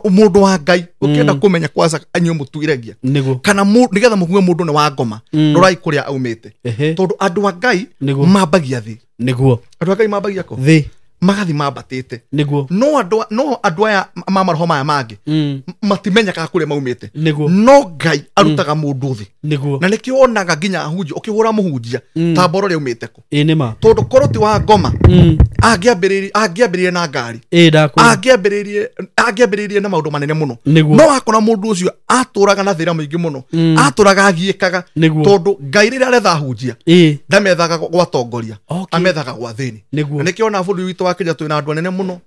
mũndũ wa Ngai ũkĩenda kũmenya kwanza anyue mũtuiregia. Nĩguo. Kana nĩgetha mũgue mũndũ nĩ wa ngoma, ndũrai kũrĩa aumĩte. Tondũ andũ a Ngai mambagia thĩ. Nĩguo. Andũ a Ngai mambagia kũ? Thĩ. Magathi mambatĩte. Nĩguo. No andũ aya ma maroho maya mangĩ matimenyekaga kũrĩa maumĩte. Nĩguo. No Ngai arutaga mũndũ thĩ. Nĩguo. Na nĩkĩo wonaga nginya ahunjia ũkĩhũra mũhunjia ta mboro ũrĩa aumĩte kũ. Ĩĩ nĩ ma. Tondũ korwo ti wa ngoma angĩambĩrĩirie na ngari. Ĩĩ ndakwĩra. Angĩambĩrĩirie na maũndũ manene mũno. Nĩguo. No wakora mũndũ ũcio atũraga na thĩna mũingĩ mũno. Atũraga agiĩkaga. Nĩguo. Tondũ Ngai rĩrĩa aretha ahunjia ndamethaga gwa tongoria. Amethaga gwa thĩni. Nĩguo. Na nĩkĩo ona bũrũri witũ wa Kenya twĩna andũ anene mũno.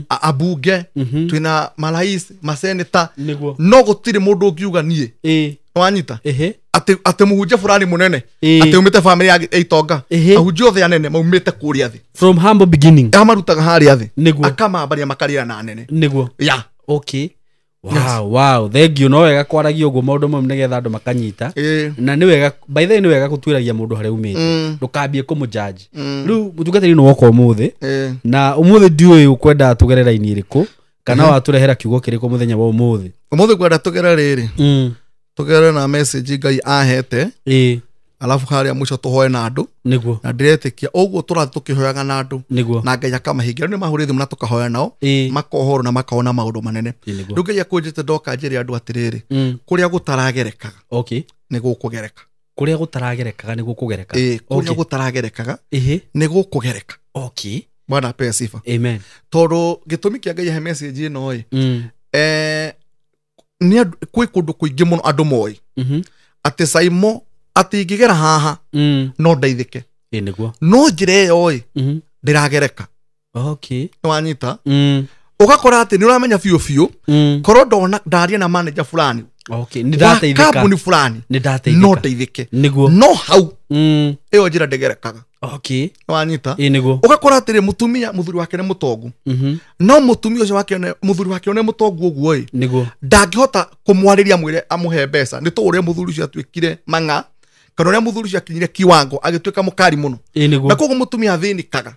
Abunge, twĩna marais, maseneta. Nĩguo. No gũtirĩ mũndũ ũngiuga niĩ. Ĩĩ. Wanyita? Ĩhĩ. Atĩ mũhunjia fulani mũnene. Atĩ umĩte famĩlĩ ya itonga. Ahunjia othe anene maumĩte kũrĩa thĩ. From humble beginning. Amarutaga harĩa thĩ. Nĩguo. Akamambaria makarĩra na anene. Nĩguo. Yeah. Okay. Wow, wow. Thank you. No wega kwaragia ũguo maũndũ mau nĩgetha andũ makanyita. Na nĩ wega, by the way nĩ wega gũtuĩragia mũndũ harĩa umĩte. Ndũkambie kũmũjudge. Rĩu mũtungatĩri nĩ woka ũmũthĩ. Na ũmũthĩ ndiũĩ ũkwenda tũgerera raini ĩrĩkũ kana watũrehera kiugo kĩrĩkũ mũthenya wa ũmũthĩ. Ũmũthĩ ngwenda tũgere rĩrĩ. Tũgere na message Ngai ahete. Ĩĩ. Alafu harĩa mũico tũhoe na andũ. Nĩguo. Na ndĩretĩkia ũguo tũrathiĩ tũkĩhoyaga na andũ. Nĩguo. Na Ngai akamahingia. Rĩu nĩmahũrĩre thimũ na tũkahoya nao. Makohorwo na makona maũndũ manene. Nĩguo. Rĩu Ngai akũnjĩte ndoka njĩre andũ atĩrĩrĩ. Kũrĩa gũtaragerekaga. Nĩ gũkũgereka. Kũrĩa gũtaragerekaga nĩ gũkũgereka. Ĩĩ, kũrĩa gũtaragerekaga nĩ gũkũgereka. Bwana apewe sifa. Amen. Tondũ gĩtũmi kĩa Ngai ahe message ĩno ĩ. Nĩ kwĩ kũndũ kũingĩ mũno andũ moĩ. Atĩ Saimo atĩ ingĩgera haha no ndeithĩke. Ĩĩ nĩguo. No njĩra ĩyo ĩ ndĩragereka. Nĩwanyita? Ũgakora atĩ nĩũramenya biũ biũ korwo ndona ndaria na manager fulani. Nĩndateithĩka. Kambuni fulani. Nĩndateithĩka. No ndeithĩke. Nĩguo. No hau ĩyo njĩra ndĩgerekaga. Nĩwanyita? Ĩĩ nĩguo. Ũgakora atĩrĩ mũtumia mũthuri wake nĩ mũtongu. No mũtumia ũcio wake mũthuri wake nĩ mũtongu ũguo ĩ. Nĩguo. Ndangĩhota kũmwarĩria mwĩre amũhe mbeca nĩ tondũ ũrĩa mũthuri ũcio atuĩkire mang'a kana ũrĩa mũthuri ũcio akinyire kiwango agĩtuĩka mũkari mũno. Ĩĩ nĩguo. Na koguo mũtumia athĩnĩkaga.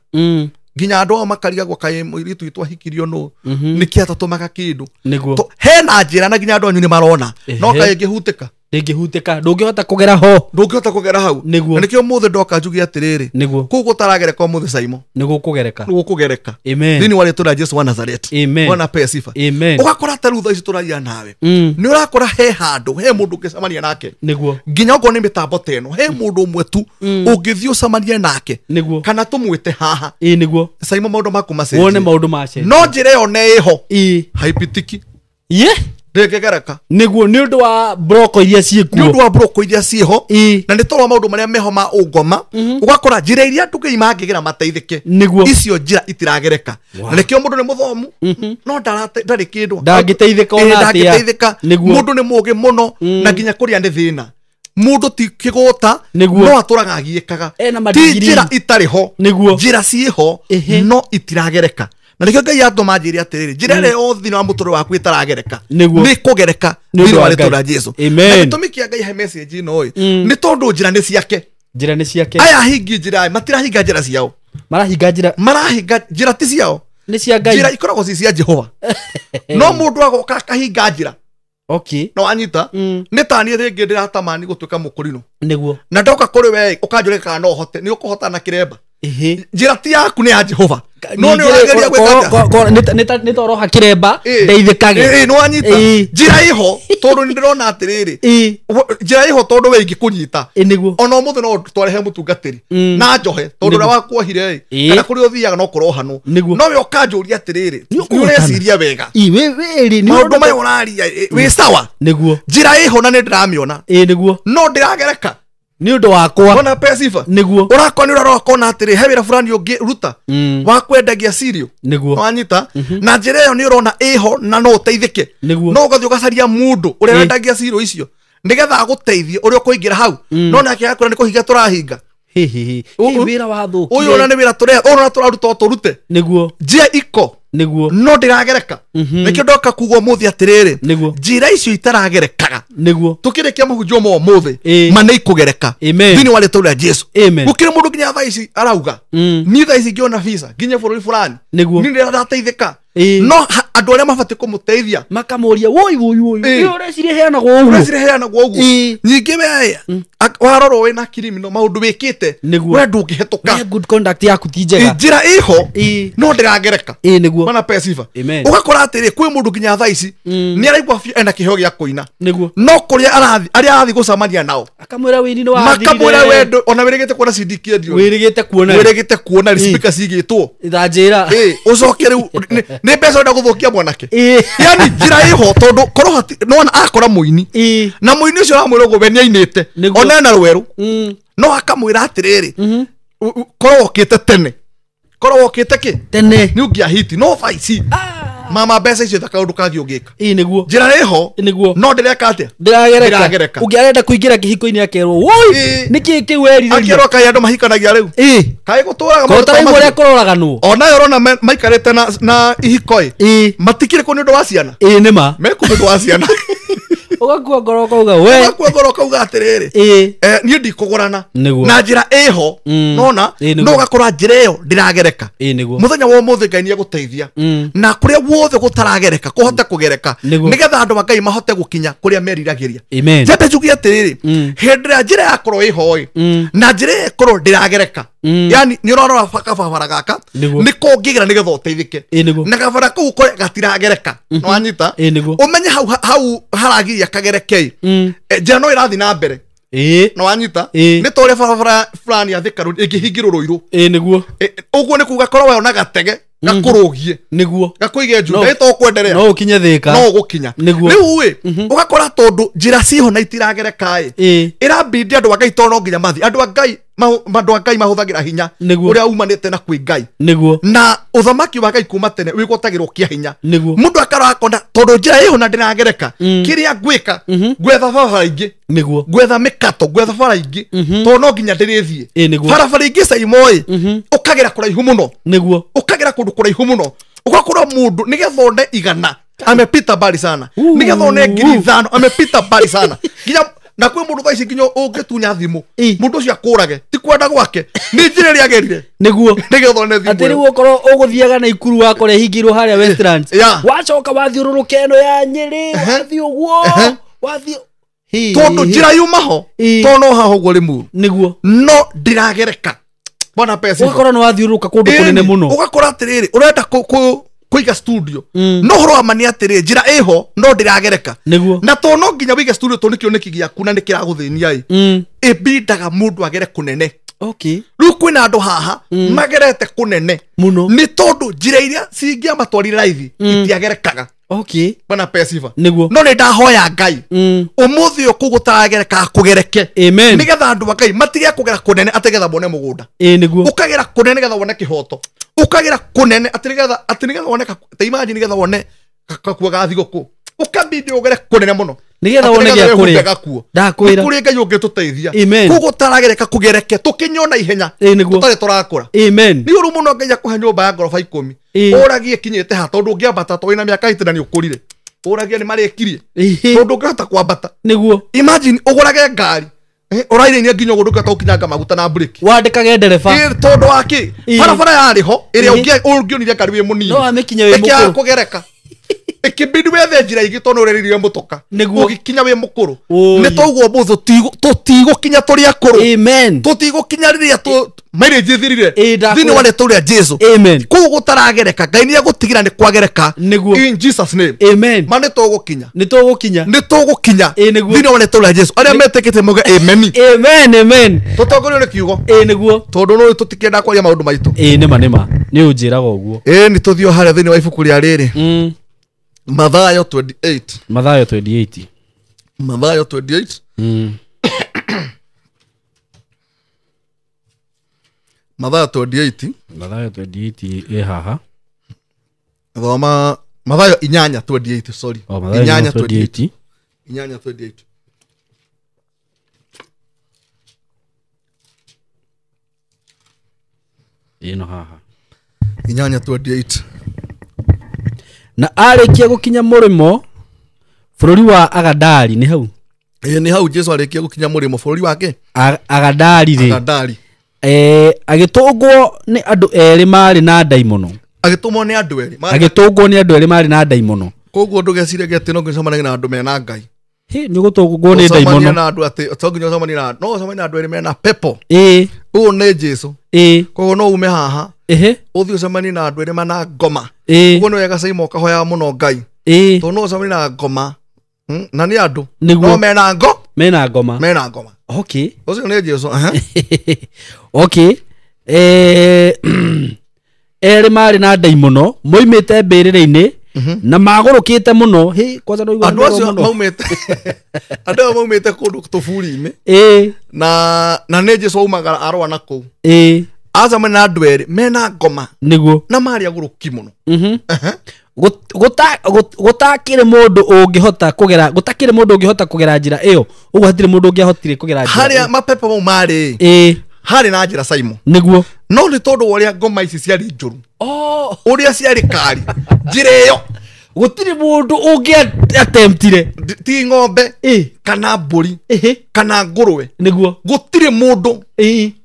Nginya andũ ao makarigagwo kaĩ mũirĩtu witũ ahikirio nũ nĩkĩ atatũmaga kĩndũ. Nĩguo. Hena njĩra na nginya andũ anyu nĩ marona. No kaĩ ĩngĩhutĩka. Ndĩngĩhutĩka, ndũngĩhota kũgera ho. Ndũngĩhota kũgera hau. Nĩguo. Na nĩkĩo mũthĩ ndoka njuge atĩrĩrĩ, Nĩguo. kũu gũtaragereka ũmũthĩ Saimo, Nĩguo kũgereka. nĩ gũkũgereka Amen. thĩinĩ wa rĩtwa rĩa Jesu wa Nazareti. Amen. Bwana apewe sifa. Amen. Ũgakora ta rĩu thaa ici tũraria nawe, nĩ ũrakora he handũ he mũndũ ũngĩcemania nake, Nĩguo. nginya okorwo nĩ mĩtambo ta ĩno, he mũndũ ũmwe tu ũngĩthiĩ ũcemanie nake, Nĩguo. kana tũmwĩte haha, Ĩĩ nĩguo. Saimo, maũndũ maku macenjie. Wone maũndũ macenjie. No njĩra ĩyo nĩ ĩho, Ĩĩ. haipitiki, Ye. ndĩngĩgereka. Nĩguo, nĩ ũndũ wa broko iria Nĩ ciĩkuo. ũndũ wa broko iria ciĩho, Ĩĩ. na nĩ tondũ wa maũndũ marĩa meho ma ũngoma, ũgakora njĩra iria andũ ngai mangĩgera mateithĩke, Nĩguo. icio njĩra itiragereka. Na nĩkĩo mũndũ nĩ mũthomu no ndarĩ kĩndũ. Ndangĩteithĩka ona Ĩĩ, atĩa. ndangĩteithĩka. Nĩguo. Mũndũ nĩ mũũgĩ mũno na nginya kũrĩa nĩ thĩna, mũndũ ti kĩgũta, Nĩguo. no atũraga agiĩkaga. Ena Ti madigiri. njĩra itarĩ ho, Nĩguo. njĩra ciĩho, Ĩhĩ. no itiragereka. Na nĩkĩo Ngai atũma njĩre atĩrĩrĩ, njĩra ĩrĩa yothe thĩinĩ wa mũtũrĩre waku ĩtaragereka, Nĩguo. nĩ kũgereka Nĩ ũndũ thĩinĩ wa wa rĩtwa Ngai. rĩa Jesu. Amen. Na gĩtũmi kĩa Ngai he message ĩno ĩ, nĩ tondũ njĩra nĩ ciake. Njĩra nĩ ciake. Aya ahingi njĩra matirahinga njĩra ciao, Marahinga njĩra. Marahinga njĩra ti ciao. Nĩ cia Ngai. Njĩra ikoragwo ci cia Jehova, no mũndũ agoka akahinga njĩra. Okay. No anyita nĩ taniĩ rĩngĩ ndĩratamani gũtuĩka mũkũrinũ, Nĩguo. na ndoka kũrĩ we ũkanjũria kana no hote, nĩ ũkũhota na kĩremba. Ĩhĩ. Njĩra ti yaku, nĩ ya Jehova, no nĩ Ningĩ ũrageria gwĩka atĩa? nĩ ta ũroha kĩremba Ĩĩ. ndeithĩkage. Ĩĩ, nĩ wanyita. Ĩĩ. Njĩra ĩho tondũ nĩ ndĩrona atĩrĩrĩ, Ĩĩ. njĩra ĩho tondũ we ingĩkũnyita, Ĩĩ nĩguo. ona ũmũthĩ no twarehe mũtungatĩri na njohe tondũ Nĩguo. ũrĩa wakuohire ĩ, Ĩĩ. kana kũrĩa ũthiaga no kũrohanwo. Nĩguo. No we ũkanjũria atĩrĩrĩ, Nĩ nĩ ũkũhotana. ũreciria wega Ĩĩ, wĩ rĩ, nĩ maũndũ ũndũ- maya ũraria, ĩ, wĩ sawa. Nĩguo. Njĩra ĩho na nĩ ndĩramĩona, Ĩĩ nĩguo. no ndĩragereka. Nĩ ũndũ wakwa. Ona pesifa Nĩguo. ũrakora nĩ ũrarora ũkona atĩrĩ, he wĩra fulani ũngĩruta wa kwendagia cereal. Nĩguo. Wanyita, na njĩra ĩyo nĩ ũrona ĩho na no ũteithĩke, Nĩguo. no ũgathiĩ ũgacaria mũndũ ũrĩa Ĩĩ. wendagia cereal icio nĩgetha agũteithie ũrĩa ũkũingĩra hau, no nake akwĩra nĩ kũhinga tũrahinga. Hĩ, hĩ, hĩ. Hĩ, wĩra wathũkire. Ũyũ ona nĩ wĩra tũrĩa ũyũ ona tũraruta o tũrute. Nĩguo. Njĩra iko, Nĩguo. no ndĩragereka. Nĩkĩo ndoka kuga ũmũthĩ atĩrĩrĩ, Nĩguo. njĩra icio itaragerekaga, Nĩguo. tũkĩrĩkia mahunjio ma ũmũthĩ, Ĩĩ. ma nĩ ikũgereka Amen. thĩinĩ wa rĩtwa rĩa Jesu. Amen. Gũkĩrĩ mũndũ nginya thaa ici arauga, niĩ thaa ici ngĩona visa nginye bũrũri fulani, Nĩguo. niĩ nĩ ndateithĩka, Ĩĩ. no andũ arĩa mabatiĩ kũmũteithia Makamũria woi woi woi. Ĩĩ. Ĩ, ũreciria heanagwo ũguo. ũreciria heanagwo ũguo. Ĩĩ. Ningĩ we warorwo wĩna criminal maũndũ wĩkĩte, Nĩguo. we ndũngĩhetũka. We good conduct yaku ti njega. Ĩ, njĩra ĩho, Ĩĩ. no ndĩragereka. Ĩĩ nĩguo. Bwana apewe sifa. Amen. Ũgakora atĩrĩ, kwĩ mũndũ nginya thaa ici nĩ araigua biũ ena kĩheo gĩa kũina, Nĩguo. no kũrĩa arathi arĩa arathiĩ gũcemania nao, Akamwĩra wĩini nĩ wathirire. makamwĩra wendo ona wĩrĩgĩte kuona CD kĩendio, Wĩrĩgĩte kuona. wĩrĩgĩte kuona Ĩĩ. speaker cigĩtwo. Ta njĩra. Ĩ, ũcoke rĩu nĩ mbeca ũrenda gũthũkia mwanake. Ĩĩ. Yani njĩra ĩho tondũ korwo nona akora mũini, Ĩĩ. na mũini ũcio aramwĩra ũguo we nĩainĩte, Nĩguo. ona ena rwerũ, no akamwĩra atĩrĩrĩ, korwo wokĩte tene, korwo wokĩte kĩ Tene. nĩ ũngĩahiti, no thaa ici mama mbeca icio thaka ũndũ kangĩ ũngĩka. Ĩĩ nĩguo. Njĩra ĩho, Nĩguo. no ndĩreka atĩa? Ndĩragereka. Ndĩragereka. Ũngĩ arenda kũingĩra kĩhiko-inĩ akerwo woi, Ĩĩ. nĩkĩ kĩu werirĩria? Akĩrwo kaĩ andũ mahikanagia rĩu, Ĩĩ. kaĩ gũtũraga Ko maũndũ ta ũtaraigua ũrĩa macio? kũroraganwo. Onayo ũrona maikarĩte na ihiko ĩ, Ĩĩ. matikĩrĩ kũ nĩ ũndũ wa ciana, Ĩĩ nĩ ma. mekũ nĩ ũndũ wa ciana. Ũgakua ngoro ũkauga we. Ũgakua ngoro ũkauga atĩrĩrĩ, Ĩĩ. niĩ ndikũgũrana. Nĩguo. Na njĩra ĩho, nona Ĩĩ, nĩguo. no ũgakora njĩra ĩyo ndĩragereka. Ĩĩ nĩguo. Mũthenya wa ũmũthĩ Ngai nĩ egũteithia na kũrĩa guothe gũtaragereka kũhote kũgereka, Nĩguo. nĩgetha andũ a Ngai mahote gũkinya kũrĩa meriragĩria. Amen. Njambe njuge atĩrĩrĩ, hĩndĩ ĩrĩa njĩra yakorwo ĩho ĩ, na njĩra ĩyo ĩkorwo ndĩragereka, yani nĩ ũrarora kababara gaka Nĩguo. nĩ kũngĩgera nĩgetha ũteithĩke, Ĩĩ nĩguo. na kabara kau ũkore gatiragereka, nĩwanyita, Ĩĩ nĩguo. ũmenye hau hau haragiria kagereke ĩ, njĩra no ĩrathiĩ na mbere, Ĩĩ. nĩwanyita, Ĩĩ. nĩ ta ũrĩa barabara fulani ya Thika Road ĩngĩhingĩrwo Rũirũ. Ĩĩ nĩguo. Ũguo nĩ kuga korwo we ona gatege gakũrũgie, Nĩguo. gakũige No. njũ ĩto kwenderea, No ũkinye Thĩka. no ũgũkinya. Nĩguo. Rĩu ĩ, ũgakora tondũ njĩra ciho na itiragereka ĩ, Ĩĩ. ĩrambindi andũ a Ngai tondũ no nginya mathiĩ andũ a Ngai andũ a Ngai mahũthagĩra hinya Nĩguo. ũrĩa umanĩte na kwĩ Ngai, Nĩguo. na ũthamaki wa Ngai kuma tene wĩgwatagĩrwo kĩa hinya. Nĩguo. Mũndũ akarora akona tondũ njĩra ĩho na ndĩragereka, kĩrĩa ngwĩka, ngwetha barabara ingĩ, Nĩguo. ngwetha mĩkato, ngwetha bara ingĩ, tondũ no nginya ndĩrĩthiĩ. Ĩĩ nĩguo. Barabara ingĩ caimoĩ ũkagera kũraihu mũno, Nĩguo. ũkagera kũndũ kũraihu mũno, ũgakora mũndũ nĩgetha one 100 amepita mbali sana, nĩgetha one 5,000 amepita mbali sana, nginya na kwĩ mũndũ thaa ici nginya ũngĩtunya thimũ, Ĩ. mũndũ ũcio akũrage ti kwenda gwake, nĩ njĩra ĩrĩa agerire Nĩguo. nĩgetha one thimũ Atĩ ĩyo. rĩu ũkorwo ũgũthiaga na Ikuru wakora ĩhingĩirwo harĩa Westlands. Yeah. Wacoka wathiũrũrũka ĩno ya Nyĩrĩ, wathiĩ ũguo, Ehe. wathiĩ Tondu njira yuma ho to no haho guo Limuru niguo no ndiragereka bona pesa ugakora no wathiuruka kundu kunene muno ugakora atiriri urenda kuiga studio no horo wa mani atiriri njira iho no ndiragereka na to no nginya wige studio to nikio niki giaku na nikiraguthĩnia i ibindaga mundu agere kunene. Okay. Riu kwina andu haha magerete kunene muno ni tondu njira iria cingiamatwarire raithi itiagerekaga. Okay. Bana pesiva. Niguo. No ni ndahoya Ngai. Umuthi uyu kugutaragereka kugereke. Amen. Nigetha andu a Ngai matige kugera kunene ati getha mone mugunda. Niguo. Ukagera kunene nigetha wone kihoto. Ukagera kunene ati nigetha wone ta imagine nigetha wone kakua ga thiguku. Ukabindi ugere kunene muno. Nigetha wone gia kuria. Ndakwira. Kuri Ngai ungituteithia. Kugutaragereka kugereke tukinyona ihenya. Niguo. Tutari turakura. Amen. Ni uru muno Ngai akuhe nyumba ya ngoroba 10. Uragie kinyite ha tondu ungiambata to wina miaka 60 na ni ukurire. Uragie ni marikirie. Tondu ungihota kwambata. Niguo. Imagine ugurage ngari. Urairenia nginya uguo ndungihota gukinyanga maguta na breki. Wandikage ndereba. Tondu waki barabara yari ho iria ungionire ngari wi munini. No amikinya wi mukuru. Ikia kugereka. Ikibindi wethe njira ingi tondu ureririe mutoka. Ugikinya wi mukuru. Ni toguo muthu tutiigukinya turi akuru. Amen. Tutigukinya riria tu mileage ithirire. Thini wa rĩtwa rĩa Jesu. Amen. Kuu gutaragereka Ngai ni agutigĩra ni kwagereka. Niguo. In Jesus name. Amen. Ma ni tugukinya. Ni tugukinya. Ni tugukinya. Niguo. Thini wa rĩtwa rĩa Jesu. Aria metikite muge amen. Amen. Amen. Tutongorio ni kiugo. Niguo. Tondu no tutikienda kwaria maundu maitu. Nima nima. Ni unjiraga uguo. Ni tuthio haria thini wa ibuku ria riri. Mathayo 28. Mathayo 28. Mathayo 28. Mathayo 28. Mathayo 28 haha. Thoma Mathayo 8:28, sorry. Oh, Mathayo 8:28. 8:28. Ino haha. 8:28. Na arikia gukinya murimo bururi wa Agadari ni hau. Ni hau Jesu arikia gukinya murimo bururi wake Agadari ri. Agadari. Agitungwo ni andu eri mari na ndaimono. Agitumwo ni andu eri. Agitungwo ni andu eri mari na ndaimono. Koguo ndugeciragie ati no nginya ucemanie na andu mena Ngai. Hi ni gutungwo ni ndaimono. Na andu ati to nginya ucemanie na no ucemanie na andu eri mena pepo. Uyu ni Jesu. Koguo no ume haha. Uthi ucemanie na andu eri mena ngoma. Uguo ni wega Saimo ukahoya muno Ngai. Tondu no ucemanie na ngoma. Na ni andu no mena ngo. Mena ngoma. Mena ngoma. Okay. Ucio ni Jesu. Okay. Eri mari na ndaimono moimite mbirire-ini na magurukite muno. Hi kwanza no andu acio maumite. Andu acio maumite kundu tuburi-ini. Na ni Jesu aumagara arwa na kuu. Acemania na andu eri mena ngoma. Niguo. Na mari aguruki muno. Gutakire mundu ungihota kugera gutakire mundu ungihota kugera njira iyo uguo hatire mundu ungihotire kugera njira haria mapepo mau mari hari na njira Saimo niguo no ni tondu uria ngoma ici ciari njuru uria ciari kari njira iyo gutire mundu ungi attemptire ti ng'ombe kana mburi kana nguruwe niguo gutire mundu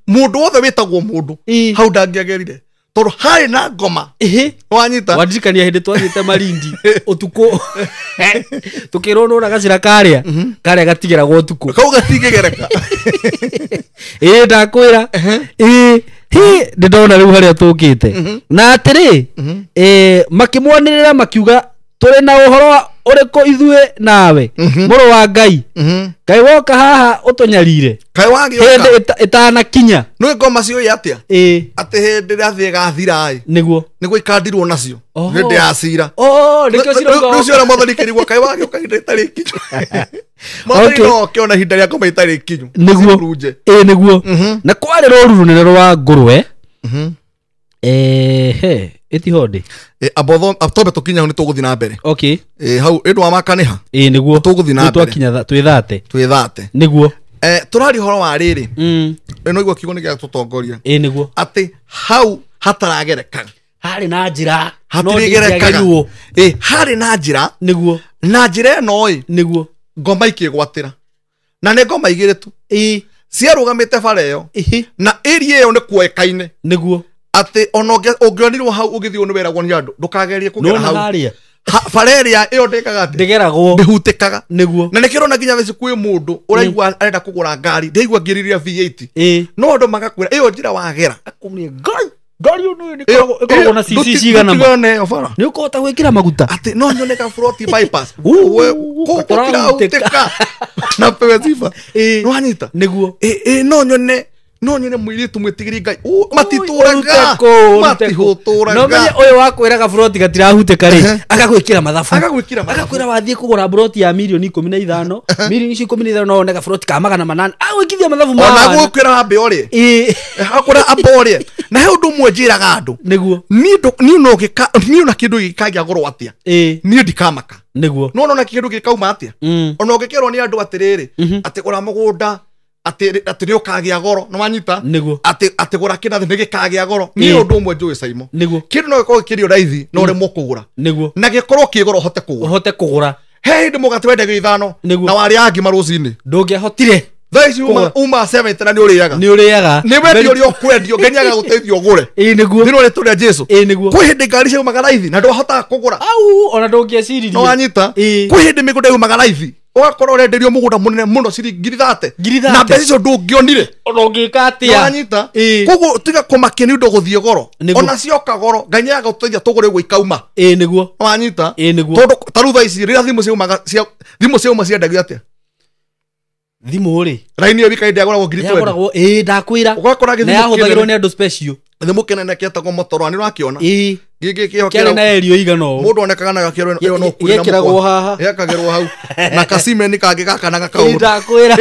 mundu wothe witagwo mundu hau ndangĩagerire tondu hari na ngoma. Wanyita wandirikania hindi twathiĩte Malindi utuku tukirwo nona gacira karia karia gatigeragwo utuku kau gatingĩgereka. Ndakwĩra hi ndĩndona rĩu harĩa tũkĩte na atĩrĩ makĩmwanĩrĩra makiuga tũrĩ na ũhoro ũrĩkũ ithuĩ nawe mũrũ wa Ngai Ngai woka haha ũtũnyarire Ngai wagĩũka hĩndĩ ĩtanakinya nĩ ngoma ciũĩ atĩa atĩ hĩndĩ ĩrĩa thĩ ĩgathira nĩguo nĩguo ikandirwo nacio hĩndĩ ya cira nĩkĩo cirauga rĩu ciora Mwathani kĩrigwo Ngai wagĩũka ihinda rĩtarĩ ikinyu. Mwathani no oke ona ihinda rĩa ngoma itarĩ ikinyu nĩguo nĩguo na kwarĩ rũru rũnene rwa ngũrwe ĩtihonde abotho atobe tukinya hau ni tuguthi na mbere. Okay. Hau indu wa makaniha niguo tuguthi na mbere twakinya twithate niguo turari horo wa riri no igua kiugo ni gia tutongoria niguo ati hau hataragereka hari na njira hatirigerekaga hari na njira niguo na njira ĩno niguo ngoma ikigwatira na nĩ ngoma igĩrĩ tu ciarũgamĩte bara ĩyo na area ĩyo nĩ kuoĩkaine niguo ati ona ũngĩonirwo hau ũgĩthiĩ nĩ weragwo nĩ andũ ndũkagerie kũgera hau Bara ĩrĩa ĩyo ndĩkaga atĩ ndĩgeragwo ndĩhutĩkaga. Nĩguo. Na nĩkĩo ũrona nginya thaici kwĩ mũndũ ũraigua arenda kũgũra ngari, ndaigua ngĩrĩria V8. Ĩĩ. No andũ magakwĩra ĩyo njĩra wagera. Akumie ngai ngari ĩno nĩ ĩkoragwo na CC cigana ma. Ndũtigane ĩyo bara. Nĩ ũkũhota gwĩkĩra maguta. Atĩ no nyone ka froti bypass. Uu, We, kũu tũrahutĩka. gũtirahutĩka. Na pewe sifa. Ĩĩ. Nĩwanyita? Nĩguo. Ĩ no nyone mũirĩtu mwĩtigĩri Ngai. Matitũraga. Matihũtũraga. No menye ũyũ wakwĩraga buroti gatirahutĩka rĩ, agagwĩkĩra mathabu. Agagwĩkĩra mathabu. Agakwĩra wathiĩ kũgũra buroti ya mirioni 15, mirioni icio 15 no wone gaburoti ka 800. Agwĩkithia mathabu ma Ona gũkwĩra wambe ũrĩe. Ĩĩ. Akwĩra amba ũrĩe. Na he ũndũ ũmwe njĩraga andũ. Nĩguo. Niĩ ona kĩndũ gĩkagĩa goro atĩa. Ĩĩ. Niĩ ndikamaka. Nĩguo. No ona kĩndũ gĩkauma atĩa. Ona ũngĩkerwo nĩ andũ atĩrĩrĩ, atĩ gũra mũgũnda, atĩ nĩ ũkagĩa goro, nĩ wanyita? Nĩguo. Atĩ gũra kĩnathi nĩ gĩkagĩa goro. Niĩ ũndũ ũmwe njũĩ Saimo. Nĩguo. Kĩndũ no gĩkorwo kĩrĩ o raithi, no ũremwo kũgũra. Nĩguo. Na gĩkorwo kĩ goro ũhote kũgũra. Ũhote kũgũra. He hĩndĩ mũgate wendagio 5 Nĩguo. na warĩaga ngima rũcinĩ. Ndũngĩahotire. Thaa ici Kũgũra. uma 70 na nĩ ũrĩaga. Nĩ ũrĩaga. Nĩ wendio ũrĩa ũkwendio, Ngai nĩagagũteithia ũgũre. Ĩĩ nĩguo. Thĩinĩ wa rĩtwa rĩa Jesũ. Ĩĩ nĩguo. Kwĩ hĩndĩ ngari ciaumaga raithi na ndwahotaga kũgũra. Au, ona ndũngĩeciririe. No wanyita? Ĩĩ. Kwĩ hĩndĩ mĩgũnda yaumaga raithi. Ũgakorwo ũrenderio mũgũnda mũnene mũno ciringi ngiri thate. Ngiri thate. Na mbeca icio ndũngĩonire. Ona ũngĩka atĩa? Nĩ wanyita? Ĩĩ. Koguo tiga kũmakia nĩ ũndũ gũthiĩ goro. Nĩguo. Ona cioka goro, Ngai nĩagagũteithia tũgũre ũguo ikauma. Ĩĩ nĩguo. Nĩ wanyita? Ĩĩ nĩguo. Tondũ ta rĩu thaa ici rĩrĩa thimũ ciaumaga, thimũ ciauma ciendagio atĩa? Thimũ rĩ. Raini ĩyo wika yagũragwo ngiri twenty. Yagũragwo, ĩĩ ndakwĩra. Ũgakora gĩthimũ Na yahũthagĩrwo kĩnene. nĩ andũ special. Gĩthimũ kĩnene kĩetagwo Motorola, nĩ ũrakĩona? Ĩĩ. Gĩkĩ kĩho Kĩarĩ na area igana ũũ. Mũndũ onekaga nayo akĩrwo ĩyo no kuure na Gĩekĩragwo mũkwa. haha. Gĩekagĩrwo hau. Na kacimeni kangĩ gaka na Ĩĩ gakaũndũ. ndakwĩra.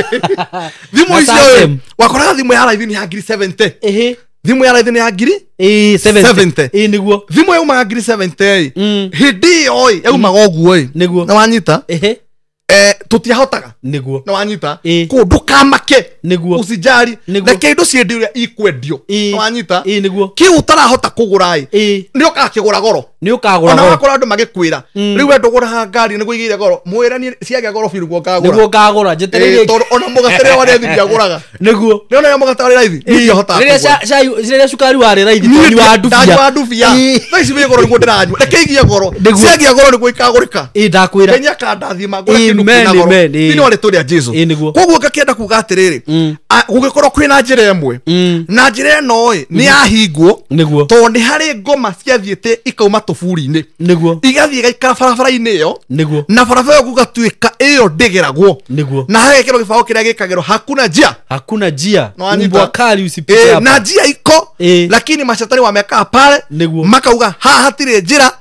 Thimũ Na icio Samsung. ĩ, wakoraga thimũ ya raithi nĩ ya ngiri 70. Ĩhĩ. Thimũ ya raithi nĩ ya ngiri Ĩĩ 70. 70. Ĩĩ nĩguo. Thimũ yaumaga ngiri 70 ĩ. Hĩndĩ ĩyo ĩ, yaumaga ũguo ĩ. Nĩguo. Na wanyita? Ĩhĩ. Tũtiahotaga. Nĩguo. Na wanyita? Ĩĩ. Kũu ndũkamake. Nĩguo. Usijali. Nĩguo. Reke indo ciendio ũrĩa ikwendio. Ĩĩ. Na wanyita? Ĩĩ nĩguo. Kĩu ũtarahota kũgũra ĩ. Ĩĩ. Nĩ ũgakĩgũra goro. Nĩ ũkagũra Ona goro. wakora andũ magĩkwĩra, rĩu we ndũgũraga ngari nĩguo igĩire goro. Mwĩre niĩ ciagĩa goro biũ nĩguo ngagũra. Nĩguo ngagũra, njetereire. Ĩĩ, tondũ ona mũgate rĩrĩa warĩ raithi ndiagũraga. Nĩguo. Nĩ ona mũgate warĩ raithi, niĩ ndiahotaga Rĩrĩa kũgũra. rĩrĩa cukari warĩ raithi, Niĩ twanyuaga ndubia. ndanyuaga ndubia. Ĩĩ. Thaa ici wĩ goro nĩguo ndĩranyua. Reke igie goro. Nĩguo. Ciagĩa goro nĩguo ikagũrĩka. Ĩĩ ndakwĩra. Ngai nĩakandathima ngũre kĩndũ Amen, kĩna goro. amen, ĩĩ. Thĩinĩ wa rĩtwa rĩa Jesũ. Ĩĩ nĩguo. Koguo ngakĩenda kuga atĩrĩrĩ, gũgĩkorwo kwĩna njĩra ĩmwe, na njĩra ĩno ĩ, nĩ yahingwo, Nĩguo. tondũ nĩ harĩ ngoma ciathiĩte ikauma tũburi-inĩ. Nĩguo. Igathiĩ igaikara barabara-inĩ ĩyo. Nĩguo. Na barabara ĩyo gũgatuĩka ĩyo ndĩgeragwo. Nĩguo. Na hagekĩrwo gĩbaũ kĩrĩa gĩkagĩrwo hakuna njia. Hakuna njia. No wanyita? Mbwa kali usipite hapa. Na njia iko, lakini mashetani wamekaa pale, Nĩguo. makauga haha hatirĩ njĩra,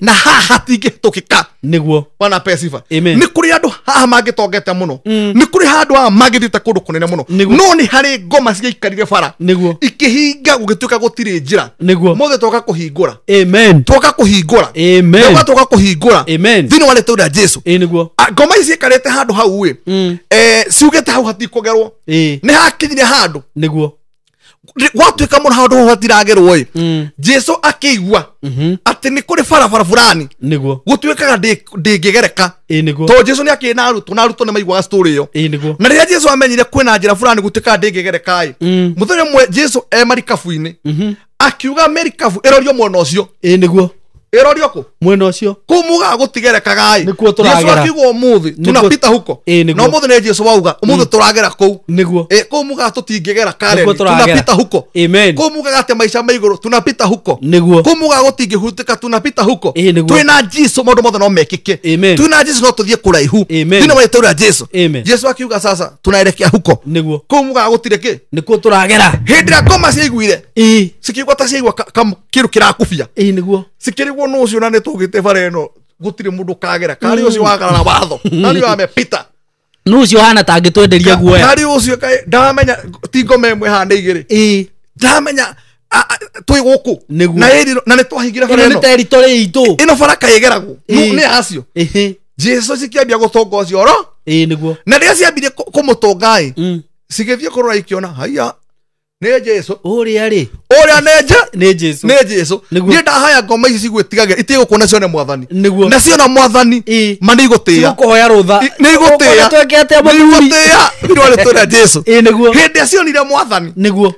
na haha hatingĩhĩtũkĩka. Nĩguo. Bwana apewe sifa. Amen. Nĩ kũrĩ andũ haha mangĩtongete mũno. Nĩ kũrĩ handũ haha mangĩthiĩte kũndũ kũnene mũno. Nĩguo. No nĩ harĩ ngoma ciaikarire bara. Nĩguo. Ikĩhinga gũgĩtuĩka gũtirĩ njĩra. Nĩguo. Mothe twoka kũhingũra. Amen. Twoka kũhingũra. Amen. Twoka twoka kũhingũra. Amen. Thĩinĩ wa rĩtwa rĩa Jesũ. Ĩĩ nĩguo. Ngoma ici ciikarĩte handũ hau ĩ. Ciugĩte hau hatikũgerwo. Ĩĩ. Nĩ hakinyire handũ. Nĩguo. Gwatuĩka mũno handũ hau hatiragerwo ĩ. Jesũ akĩigua atĩ nĩ kũrĩ barabara fulani. Nĩguo. Gũtuĩkaga ndĩngĩgereka. Ĩĩ nĩguo. Tondũ Jesũ nĩ akĩrĩ na arutwo, na arutwo nĩ maiguaga story ĩyo. Ĩĩ nĩguo. Na rĩrĩa Jesũ amenyire kwĩna njĩra fulani gũtuĩkaga ndĩngĩgereka ĩ. Mũthenya ũmwe Jesũ e marikabu-inĩ. Akiuga marikabu ĩrorio mwena ũcio. Ĩĩ nĩguo. Ĩrorio kũ? Mwena ũcio. Kũu mugaga gũtigerekaga ĩ. Nĩkuo tũragera. Jesũ akiuga ũmũthĩ, Nĩkuo- tunapita huko. Ĩĩ nĩguo. Na ũmũthĩ nĩ Jesũ wauga, ũmũthĩ tũragera kũu. Nĩguo. Kũu mugaga tũtingĩgera Karen, Nĩkuo tũragera. tunapita huko. Amen. Kũu mugaga atĩ maica ma igũrũ, tunapita huko. Nĩguo. Kũu mugaga gũtingĩhutĩka, tunapita huko. Ĩĩ nĩguo. Twĩna Jesũ maũndũ mothe no mekĩke. Amen. Twĩna Jesũ no tũthiĩ kũraihu. Amen. Thĩinĩ wa rĩtwa rĩa Jesũ. Amen. Jesũ akiuga sasa tunaelekea huko. Nĩguo. Kũu mugaga gũtirĩ kĩ. Nĩkuo tũragera. Hĩndĩ ĩrĩa ngoma ciaiguire, Ĩĩ. cikiigua ta ciaigua kĩndũ kĩrakubia. Ĩĩ nĩguo. Cikĩrigwo nũ ũcio na nĩ tũgĩte bara ĩno gũtirĩ mũndũ ũkagera. Karĩ ũcio wagarara watho. Karĩ ũcio amepita. Nũ ũcio ũhana ta angĩtwenderia guoya. Karĩ ũcio kaĩ ndamenya ti ngoma ĩmwe haha nĩ igĩrĩ. Ĩĩ. Ndamenya twĩ gũkũ. Nĩguo. Na ĩrĩ na nĩ twahingire bara Ĩno nĩ ĩno. territory itũ. Ĩno bara kaĩ ĩgeragwo. Ĩĩ. Nĩ acio. Ĩhĩ. Jesũ cikĩambia gũtonga ũcio oro. Ĩĩ nĩguo. Na rĩrĩa ciambirie kũmũtũnga ĩ, cigĩthiĩ kũrora ikĩona haiya nĩ Jesũ. Ũrĩa rĩ. Ũrĩa Nĩ Jesũ. nĩ Jesũ. Nĩguo. Niĩ ndahaya ngoma ici cigwĩtigagĩra itigũkuona cione mwathani. Nĩguo. Na ciona mwathani Ĩĩ. ma nĩ igũtĩĩa. Cigũkũhoya rũtha. Nĩ igũtĩĩa. Ũkona tweke atĩa Nĩ mũthuri? igũtĩĩa. Thĩinĩ wa rĩtwa rĩa Jesũ. Ĩĩ nĩguo. Hĩndĩ ĩrĩa cionire mwathani Nĩguo.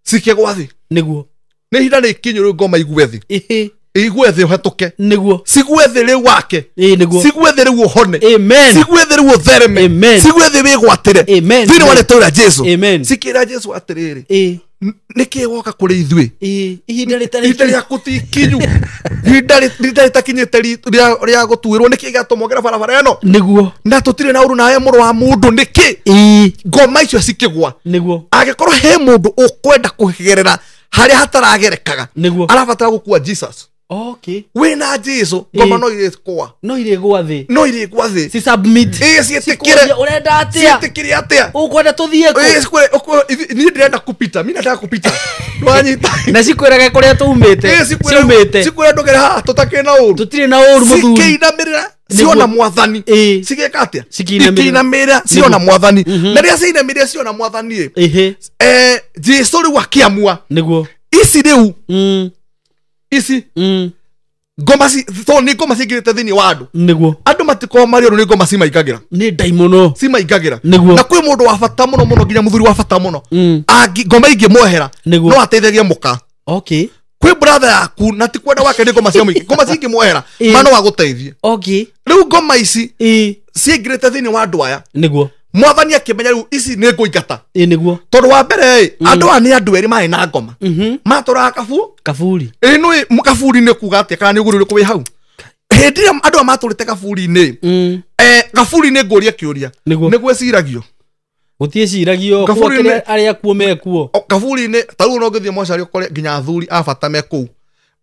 cikĩgwa thĩ. Nĩguo. Nĩ ihinda rĩkinyu rĩu ngoma igue thĩ. Ĩhĩ. Igwe thĩ ũhetũke. Nĩguo. Cigwe thĩ rĩu wake. Ĩĩ nĩguo. Cigwe thĩ rĩu ũhone. Amen. Cigwe thĩ rĩu ũthereme. Amen. Cigwe thĩ wĩgwatĩre. Amen. Thĩinĩ wa rĩtwa rĩa Jesu. Amen. Cikĩra Jesu atĩrĩrĩ. Ĩĩ. Nĩkĩ woka kũrĩ ithuĩ? Ĩĩ. Ihinda rĩtarĩ Ihinda rĩaku ti ikinyu. Ihinda rĩtakinyĩte rĩa gũtuĩrwo nĩkĩ gĩatũma ũgere barabara ĩno? Nĩguo. Na tũtirĩ na ũru nawe mũrũ wa mũndũ nĩkĩ? Ĩĩ. Ngoma icio cikĩgwa. Nĩguo. Angĩkorwo he mũndũ ũkwenda kũgerera harĩa hataragerekaga. Nĩguo. Arabatara gũkua Jesus. Okay. Wĩna Jesu ngoma no irĩkwa. No irĩgwa thĩ. No irĩgwa thĩ. Si submit. Ĩĩ ciĩtĩkĩre. Ũrenda atĩa? Ciĩtĩkĩre atĩa? Ũkwenda tũthiĩ kũ? Ĩĩ cikwĩre niĩ ndĩrenda kupita, mimi nataka kupita. Nĩwanyita? Na cikwĩrage kũrĩa tũumĩte. Ĩĩ Ciumĩte. cikwĩre ndũgere haha tũtakĩrĩ na ũru. Tũtirĩ na ũru mũthuri. Cikĩinamĩrĩra ciona mwathani. Ĩĩ. Cigĩka atĩa? Cikĩinamĩrĩra. Ikĩinamĩrĩra ciona mwathani. Na rĩrĩa ciainamĩrĩra ciona mwathani ĩ. Ĩhĩ. Jesu rĩu akĩamua. Nĩguo. Ici rĩu. Ici. Ngoma tondũ nĩ ngoma cingĩrĩte thĩinĩ wa andũ. Nĩguo. Andũ matikoragwo marĩ ũru nĩ ngoma cimaingagĩra. Nĩ ndaimono. Cimaingagĩra. Nĩguo. Na kwĩ mũndũ wa bata mũno mũno nginya mũthuri wa bata mũno. Ngoma ingĩmwehera no ateithagie mũka. Okay. Kwĩ brother yaku na ti kwenda wake nĩ ngoma ciamũingĩ. Ngoma cingĩmwehera ma no agũteithie. Okay. Rĩu ngoma ici ciingĩrĩte thĩinĩ wa andũ aya. Nĩguo. Mwathani akĩmenya rĩu ici nĩ ngũingata. Ĩĩ nĩguo. Tondũ wa mbere ĩ, andũ aya nĩ andũ erĩ marĩ na ngoma. Matũraga kaburi. Ĩĩ nĩ kaburi nĩ kuga atĩa kana nĩ ũgũrũ ũrĩkũ wĩ hau? Hĩndĩ ĩrĩa andũ aya matũrĩte kaburi-inĩ, kaburi nĩ ngũrie kĩũria. Nĩguo. Nĩ gwĩciragio. Gũtiĩciragio Kaburi-inĩ arĩa kuo mekuo. Kaburi-inĩ ta rĩu no ũngĩthiĩ mocarĩ ũkore nginya athuri a bata me kũu.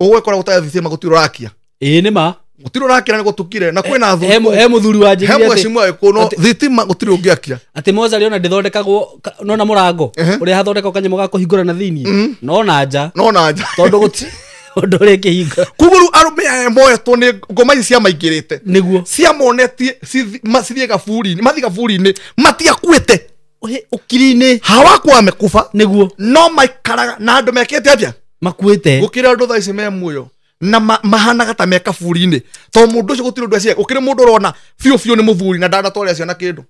Ũgũgĩkora gũtarĩ thitima gũtirĩ ũrakia. Ĩĩ nĩ ma. Gũtirĩ ũrakia na nĩ gũtukire na kwĩna athuri. He mũthuri wanjĩrire He atĩ mheshimiwa wĩ kũu no thitima gũtirĩ ũngĩakia. Atĩ mocarĩ ona ndĩthondekagwo nona mũrango ũrĩa hathondekagwo kanyamũ ga kũhingũra na thĩinĩ. No na nja. No na nja. Tondũ gũtirĩ ũndũ ũrĩa ĩkĩhingũra. Koguo rĩu arũme aya moetwo nĩ ngoma ici ciamaingĩrĩte. Nĩguo. Ciamonetie cithiĩ kaburi-inĩ, mathiĩ kaburi-inĩ, matiakuĩte. Ũkiri-inĩ. Hawakuwa amekufa. Nĩguo. No maikaraga na andũ mekĩte atĩa? Makuĩte. Gũkĩrĩ andũ thaa ici me muoyo na mahanaga ta me kaburi-inĩ. Tondũ mũndũ ũcio gũtirĩ ũndũ eciria. Gũkĩrĩ mũndũ ũrona biũ biũ nĩ mũthuri na ndanatwarĩra ciana kĩndũ.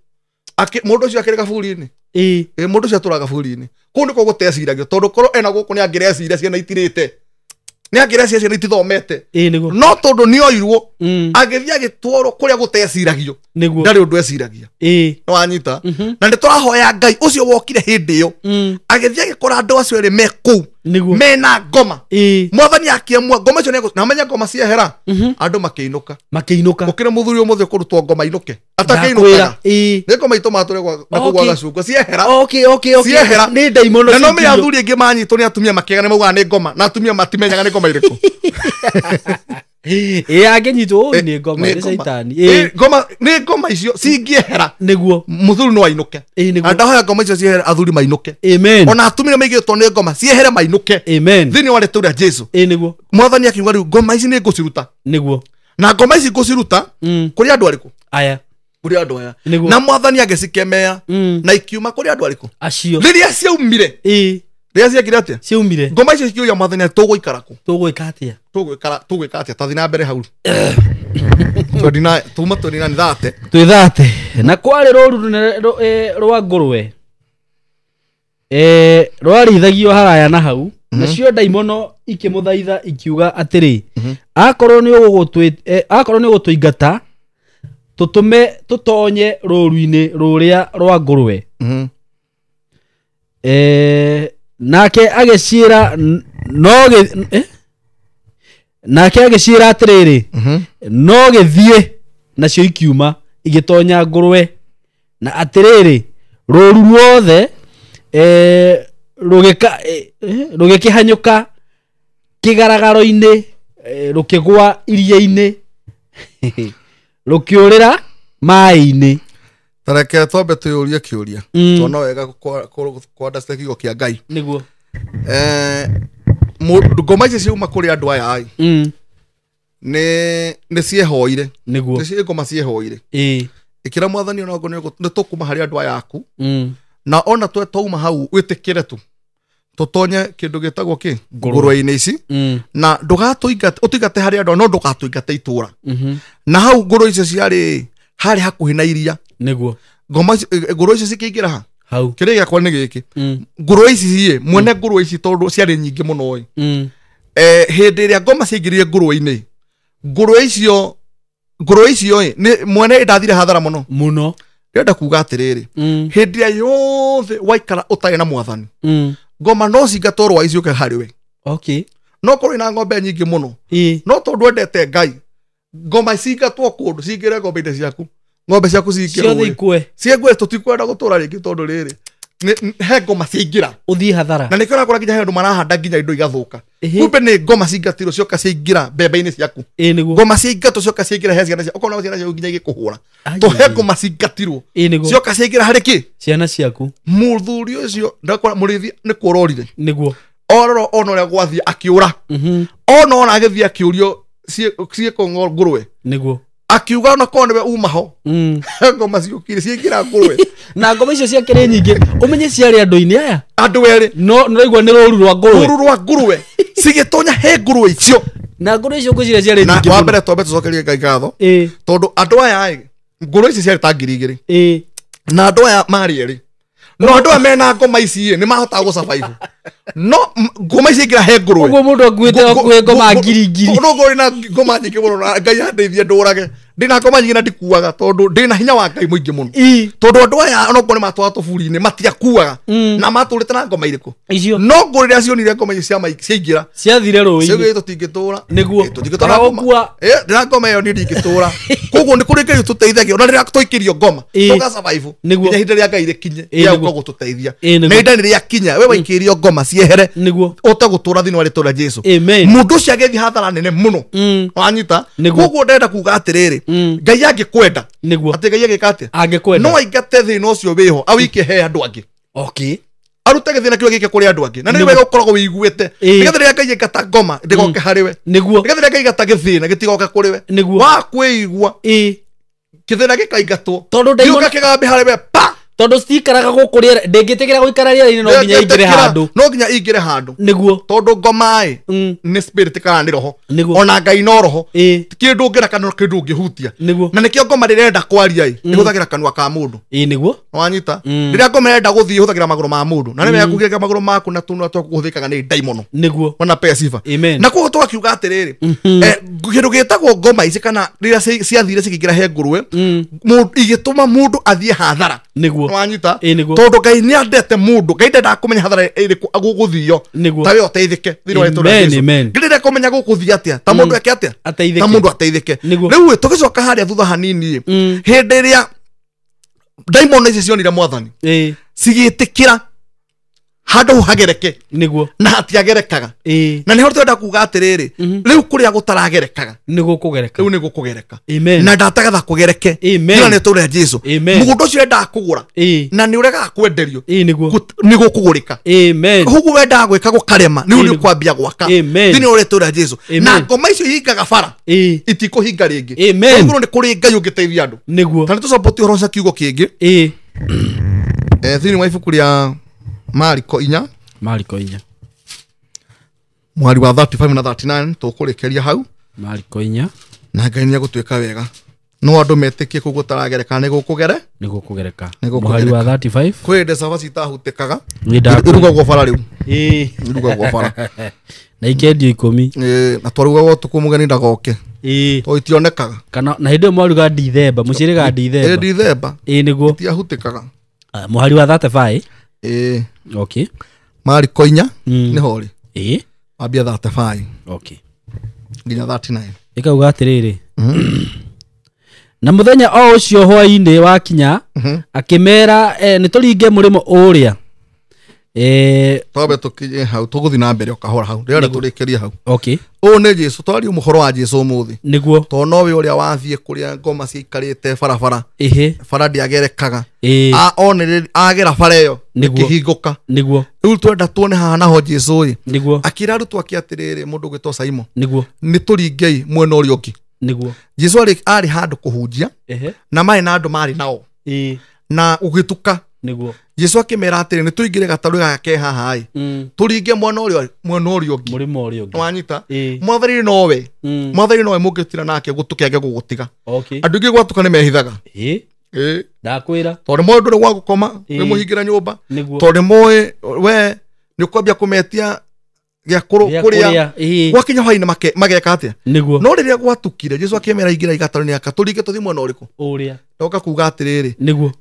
Mũndũ ũcio akĩrĩ kaburi-inĩ. Ĩĩ. Ĩĩ, mũndũ ũcio atũraga kaburi-inĩ. Kũu nĩkuo gũteciragio tondũ korwo ena gũkũ nĩ angĩreciria ciana itirĩte. Nĩ angĩreciria ciana itithomete. Ĩĩ nĩguo. No tondũ nĩ oirwo, agĩthiĩ agĩtwarwo kũrĩa gũteciragio. Nĩguo. Ndarĩ ũndũ eciragia. Ĩĩ. Nĩ wanyita? Na nĩ tũrahoya Ngai ũcio wokire hĩndĩ ĩyo. Agĩthiĩ agĩkora andũ acio erĩ me kũu. Nĩguo. Mena ngoma. Ĩĩ. Mwathani akĩamua ngoma icio nĩ na menya ngoma ciehera. Andũ makĩinũka. Makĩinũka. Gũkĩrĩ mũthuri ũmũthĩ ũkũrutwo ngoma inũke. Ndakwĩra. Atakĩinũkaga. Ĩĩ. Nĩ ngoma itũmaga tũrĩ na kũu gwa gacungwa. Ciehera. Okay, okay, okay. Ciehera. Nĩ ndaimono Na no menya cikirio. athuri aingĩ manyitwo nĩ atumia makĩaga nĩ maugaga nĩ ngoma na atumia matimenyaga nĩ ngoma irĩkũ. Ĩĩ angĩnyitwo ũũ nĩ ngoma, nĩ caitani. Ĩĩ, ngoma, nĩ ngoma icio cingĩehera. Nĩguo. Mũthuri no ainũke. Ĩĩ, nĩguo. Na ndahoya ngoma icio ciehere athuri mainũke. Amen. Ona atumia maigĩtwo nĩ ngoma ciehere mainũke. Amen. Thĩinĩ wa rĩtwa rĩa Jesu. Ĩĩ, nĩguo. Mwathani akiuga rĩu ngoma ici nĩ ngũciruta. Nĩguo. Na ngoma ici ngũciruta kũrĩ andũ arĩkũ? Aya. Kũrĩ andũ aya. Nĩguo. Na mwathani agĩcikemea na ikiuma kũrĩ andũ arĩkũ? Acio. Rĩrĩa ciaumire. Ĩĩ. Rĩrĩa ciekire atĩa? Ciaumire. Ngoma icio cikĩũria mwathani atĩ tũgũikara kũ? Tũgwĩka atĩa? Tũgwĩka atĩa? Tathiĩ na mbere hau. 29, tuma 29 thate. Twĩthate. Na kwarĩ rũru rũnene rwa ngũrwe. Rwarĩithagio haraya na hau. Nacio ndaimono ikĩmũthaitha ikiuga atĩrĩ, akorwo nĩ ũgũtũingata, tũtũme tũtonye rũru-inĩ rũrĩa rwa ngũrwe. Nake agĩciĩra nake agĩciĩra atĩrĩrĩ, no gĩthiĩ, nacio ikiuma igĩtonya ngũrwe. Na atĩrĩrĩ, rũru ruothe, rũgĩkĩhanyũka kĩgaragaro-inĩ, rũkĩgũa iria-inĩ, rũkĩũrĩra maĩ-inĩ. Tareke twambe twĩyũrie kĩũria. Tuona wega kwa kiugo kĩa Ngai. Nĩguo. Ngoma ici ciauma kũrĩ andũ aya ĩ. Nĩ ciehoire. Nĩguo. Nĩ ngoma ciehoire. Ĩĩ. Ĩkĩra mwathani ona okorwo nĩ tũkuma harĩ andũ aya aku. Na ona twauma hau wĩtĩkĩre tu. Tũtonye kĩndũ gĩtagwo kĩ? Ngũrwe-inĩ ici. Na ndũgatũingate, ũtũingate harĩ andũ, no ndũgatũingate itũũra. Na hau ngũrwe icio ciarĩ harĩ hakuhĩ na iria. Nĩguo. Ngoma icio, ngũrwe icio cikĩingĩra ha? Hau. Kĩrĩa gĩakwa nĩ gĩkĩ. Ngũrwe ici ciĩ, mwene ngũrwe ici tondũ ciarĩ nyingĩ mũno ĩ. Hĩndĩ ĩrĩa ngoma ciaingĩrire ngũrwe-inĩ, ngũrwe icio nĩ mwene ndathire hathara mũno. Mũno. Ndĩrenda kuga atĩrĩrĩ, hĩndĩ ĩrĩa yothe waikara ũtarĩ na mwathani, ngoma no cingatwo rwa ciũke harĩ we. Okay. No korwo ina ng'ombe nyingĩ mũno, no tondũ wendete Ngai, ngoma cingatwo kũndũ cingĩre ng'ombe-inĩ ciaku, ng'ombe ciaku ciothe ikue, ciekue, tũtikwenda gũtũra rĩngĩ tondũ rĩrĩ he ngoma ciaingĩra ũthiĩ hathara. Na nĩkĩo ũrakora nginya he andũ marahanda nginya indo igathũka. Kumbe nĩ ngoma cingatirwo cioka ciaingĩra mbembe-inĩ ciaku. Ngoma ciaingatwo cioka ciaingĩra he ciana ciaku, ũkona ciana ciaku nginya igĩkũhũra. To he ngoma cingatirwo cioka ciaingĩra harĩ kĩ? Ciana ciaku. Mũthuri ũcio ndakora mũrĩithi nĩ kũrorire. Nĩguo. Ororo ona ũrĩa gwathiĩ akĩũra. Ona ona agĩthiĩ akĩũrio ciĩkũ ngũrwe. Nĩguo. Akiuga ona korwo nĩwe uma ho. Ngoma ciũkire ciaingĩra ngũrwe. Na ngoma icio ciakĩrĩ nyingĩ, ũmenye ciarĩ andũ-inĩ aya. Andũ erĩ. No nĩũraigua nĩ rũru rwa ngũrwe. Rũru rwa ngũrwe. Cigĩtonya he ngũrwe icio. Na ngũrwe icio ngwĩciria ciarĩ nyingĩ mũno. Wa mbere twambe tũcokerie Ngai ngatho. Tondũ andũ aya ngũrwe ici ciarĩ ta 2000. Na andũ aya marĩ erĩ. No andũ aya mena ngoma ici nĩ mahotaga gũ-survive. No ngoma ici ingĩra he ngũrwe. Ũguo mũndũ akuĩte akuĩ ngoma ngiri ngiri. No ngũrwe na ngoma nyingĩ mũno na Ngai andeithie ndũrage. Ndĩna ngoma nyingĩ na ndikuaga tondũ ndĩna hinya wa Ngai mũingĩ mũno. Tondũ andũ aya onokorwo nĩ matwara tũburi-inĩ matiakuaga. Na matũrĩte na ngoma irĩkũ? Icio. No ngũrwe rĩrĩa cionire ngoma icio ciaingĩra. Ciathire rũĩ-inĩ. Ciaugire tũtingĩtũra. Nĩguo. Tũtingĩtũra ngoma. Ndĩna ngoma ĩyo niĩ ndingĩtũra. Koguo nĩ kũrĩ Ngai ũtũteithagia ona rĩrĩa twaikĩrio ngoma tũga survive. Nginya ihinda rĩa Ngai rĩkinye rĩa gũka gũtũteithia. Na ihinda nĩ rĩakinya we waikĩrio ngoma ciehere. Nĩguo. Ũtegũtũra thĩinĩ wa rĩtwa rĩa Jesũ. Mũndũ ũcio agĩthiĩ hathara nene mũno. Wanyita? Koguo ndĩrenda kuga atĩrĩrĩ, Ngai angĩkwenda. Nĩguo. Atĩ Ngai agĩka atĩa? Angĩkwenda. No aingate thĩna ũcio wĩho, awike he andũ angĩ. Okay. Arute gĩthĩna kĩu agĩke kũrĩ andũ angĩ. Na nĩ wega ũkoragwo wĩiguĩte. Nĩgetha rĩrĩa Ngai aingata ngoma ndĩgoke harĩ we. Nĩguo. Nĩgetha rĩrĩa Ngai aingata gĩthĩna gĩtigoke kũrĩ we. Nĩguo. Wa kwĩigua. Gĩthĩna gĩkaingatwo. Tondũ gĩũka kĩgambe harĩ we pa. Tondũ citikaraga gũkũ rĩera, ndĩngĩtĩkĩra gũikara rĩera-inĩ no nginya ingĩre handũ. No nginya ingĩre handũ. Nĩguo. Tondũ ngoma ĩ nĩ spirit kana nĩ roho. Nĩguo. Ona Ngai no roho. Kĩndũ ũngĩra kana kĩndũ ũngĩhutia. Nĩguo. Na nĩkĩo ngoma rĩrenda kwaria ĩ, ĩhũthagĩra kanua ka mũndũ. Nĩguo. Wanyita? Rĩrĩa ngoma ĩrenda gũthiĩ ĩhũthagĩra magũrũ ma mũndũ. Na nĩ wega kũgirĩrĩria magũrũ maku na tũnua twaku kũhũthĩkaga nĩ ndaimono. Nĩguo. Ona pesiva. Amen. Na koguo tũgakiuga atĩrĩrĩ, kĩndũ gĩtagwo ngoma ici kana rĩrĩa ciathire cikĩingĩra he ngũrwe, igĩtũma mũndũ athiĩ hathara. Nĩguo. Wanyita? Nĩguo. Tondũ Ngai nĩ andete mũndũ, Ngai ndendaga kũmenya hathara ĩrĩkũ gũgũthio. Nĩguo. Ta we ũteithĩke thĩinĩ wa rĩtwa rĩa Jesũ. Amen. Ngai ndendaga kũmenya gũkũthiĩ atĩa, ta mũndũ eke atĩa? Ateithĩke. Ta mũndũ ateithĩke. Nĩguo. Rĩu tũgĩcoka harĩa thutha hanini, hĩndĩ ĩrĩa ndaimono ici cionire mwathani, cigĩtĩkĩra handũ hagereke. Nĩguo. Na hatiagerekaga. Na nĩho twenda kuga atĩrĩrĩ, rĩu kũrĩa gũtaragerekaga nĩguo kũgereka. Rĩu nĩguo kũgereka. Amen. Na ndatagatha kũgereke. Amen. Nĩ rĩtwa rĩa Jesũ. Amen. Mũgũnda ũcio wendaga kũgũra. Na nĩ ũregaga kwenderio. Nĩguo. Nĩguo kũgũrĩka. Amen. Koguo wendaga gwĩka gũkarema, nĩu nĩ ũkwambia gwaka. Amen. Thĩinĩ wa rĩtwa rĩa Jesũ. Amen. Na ngoma icio ihingaga bara. Itikũhinga rĩngĩ. Amen. Koguo nĩ kũrĩ Ngai ũngĩteithia andũ. Nĩguo. Ta nĩ tũcapoti ũhoro ũcio kiugo kĩngĩ. Thĩinĩ wa ibuku rĩa Mariko 4. Mariko 4. Mwari wa 35 na 39 tũkũrĩkĩria hau. Mariko 4. Na Ngai nĩ egũtuĩka wega. No andũ metĩkie kũguo taragereka nĩ gũkũgere? Nĩ gũkũgereka. Nĩ gũkũgereka. Mũhari wa 35. Kwĩ hĩndĩ cabaci itahutĩkaga. Nĩ ndakwĩra. Irugagwo bara rĩu. Irugagwo bara. Na ikendio 10. Na twarugagwo ũtukũ mũgeni ndagoke. Tondũ itionekaga. Kana na hĩndĩ ĩyo mwaruga Dithemba, mũciĩrĩga Dithemba. Dithemba. Nĩguo. Itiahutĩkaga. Mũhari wa 35. Okay. Mariko 4 nĩho rĩ. Ambia 35. Okay. Nginya 39. Ĩkauga atĩrĩrĩ. Na mũthenya o ũcio hwaĩ-inĩ wakinya, akĩmera nĩ tũringe mũrĩmo ũrĩa. Twambe tũkinye hau, tũgũthiĩ na mbere o kahora hau. Ndĩrenda tũrĩkĩrie hau. Okay. Ũũ nĩ Jesũ, twarie ũhoro wa Jesũ ũmũthĩ. Nĩguo. Tondũ nowe ũrĩa wathiĩ kũrĩa ngoma ciaikarĩte barabara. Bara ndĩagerekaga. Agera bara ĩyo, ĩkĩhingũka. Nĩguo. Rĩu twenda tuone haha naho Jesũ ĩ. Nĩguo. Akĩra arutwo ake atĩrĩrĩ, mũndũ ũgwĩtwo Simon. Nĩguo. Nĩ tũringei mwena ũrĩa ũngĩ. Nĩguo. Jesũ arĩ handũ kũhunjia, na marĩ na andũ marĩ nao. Na gũgĩtuka. Nĩguo. Jesũ akĩmera atĩrĩ, nĩ tũingĩre gatarũ gaka ke haha ĩ. Tũringe mwena ũrĩa ũngĩ. Mũrĩmo ũrĩa ũngĩ. Wanyita? Mwathani nowe. Mwathani nowe mũngĩtira nake gũtũkĩage gũgũtiga. Okay. Andũ aingĩ gwatuka nĩ mehithaga. Ndakwĩra. Tondũ nĩ moĩ ndũrĩ gwa gũkoma, wĩ mũhingĩre nyũmba. Nĩguo. Tondũ nĩ moĩ we nĩ ũkwambia kũmetia Gĩa kũrĩa. Gwakinya hwaĩ-inĩ mageka atĩa? Nĩguo. No rĩrĩa gwatukire Jesu akĩmera ingĩra igatarũ-inĩ aka tũringe tũthiĩ mwena ũrĩkũ? Ũrĩa. Ndoka kuga atĩrĩrĩ. Nĩguo.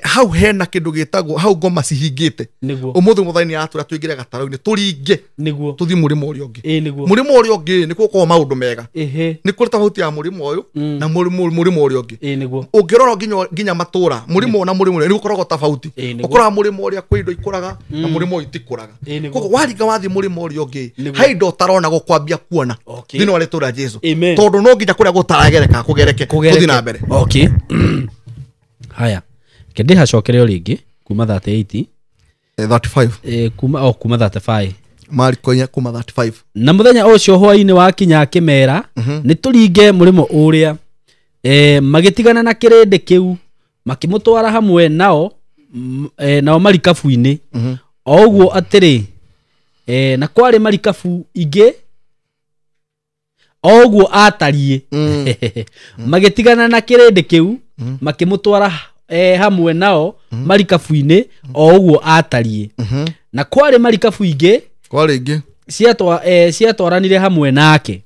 Hau hena kĩndũ gĩtagwo hau ngoma cihingĩte. Nĩguo. Ũmũthĩ mwathani nĩaratwĩra tũingĩre gatarũ-inĩ tũringe. Nĩguo. Tũthiĩ mũrĩmo ũrĩa ũngĩ. Ĩĩ nĩguo. Mũrĩmo ũrĩa ũngĩ nĩ gũkorwo maũndũ mega. Ĩhĩ. Nĩ kũrĩ tofauti ya mũrĩmo ũyũ na mũrĩmo ũrĩa ũngĩ. Ĩĩ nĩguo. Ũngĩrora nginya matũra mũrĩmo na mũrĩmo ũrĩa nĩ gũkoragwo tofauti. Ũkoraga mũrĩmo ũrĩa kwĩ indo ikũraga na mũrĩmo ũyũ itikũraga. Koguo waringa wathiĩ mũrĩmo ũrĩa ũngĩ he indo ũtarona gũkwambia kuona. Thĩinĩ wa rĩtwa rĩa Jesu. Tondũ no nginya kũrĩa gũtaragereka kũgereke tũthiĩ na mbere. Okay. Haya. Kende hacokere o rĩngĩ kuma 38 35 kuma 35 Mariko inya kuma 35. Na mũthenya ũcio hwaĩ-inĩ wakinya akĩmera nĩ tũringe mũrĩmo ũrĩa. Magĩtigana na kĩrĩndĩ kĩu makĩmũtwara hamwe nao nao marikabu-inĩ. O ũguo atĩrĩ na kwarĩ marikabu ingĩ o ũguo atariĩ. Magĩtigana na kĩrĩndĩ kĩu makĩmũtwara hamwe nao marikabu-inĩ o ũguo atariĩ. Na kwarĩ marikabu ingĩ ciatwaranire hamwe nake.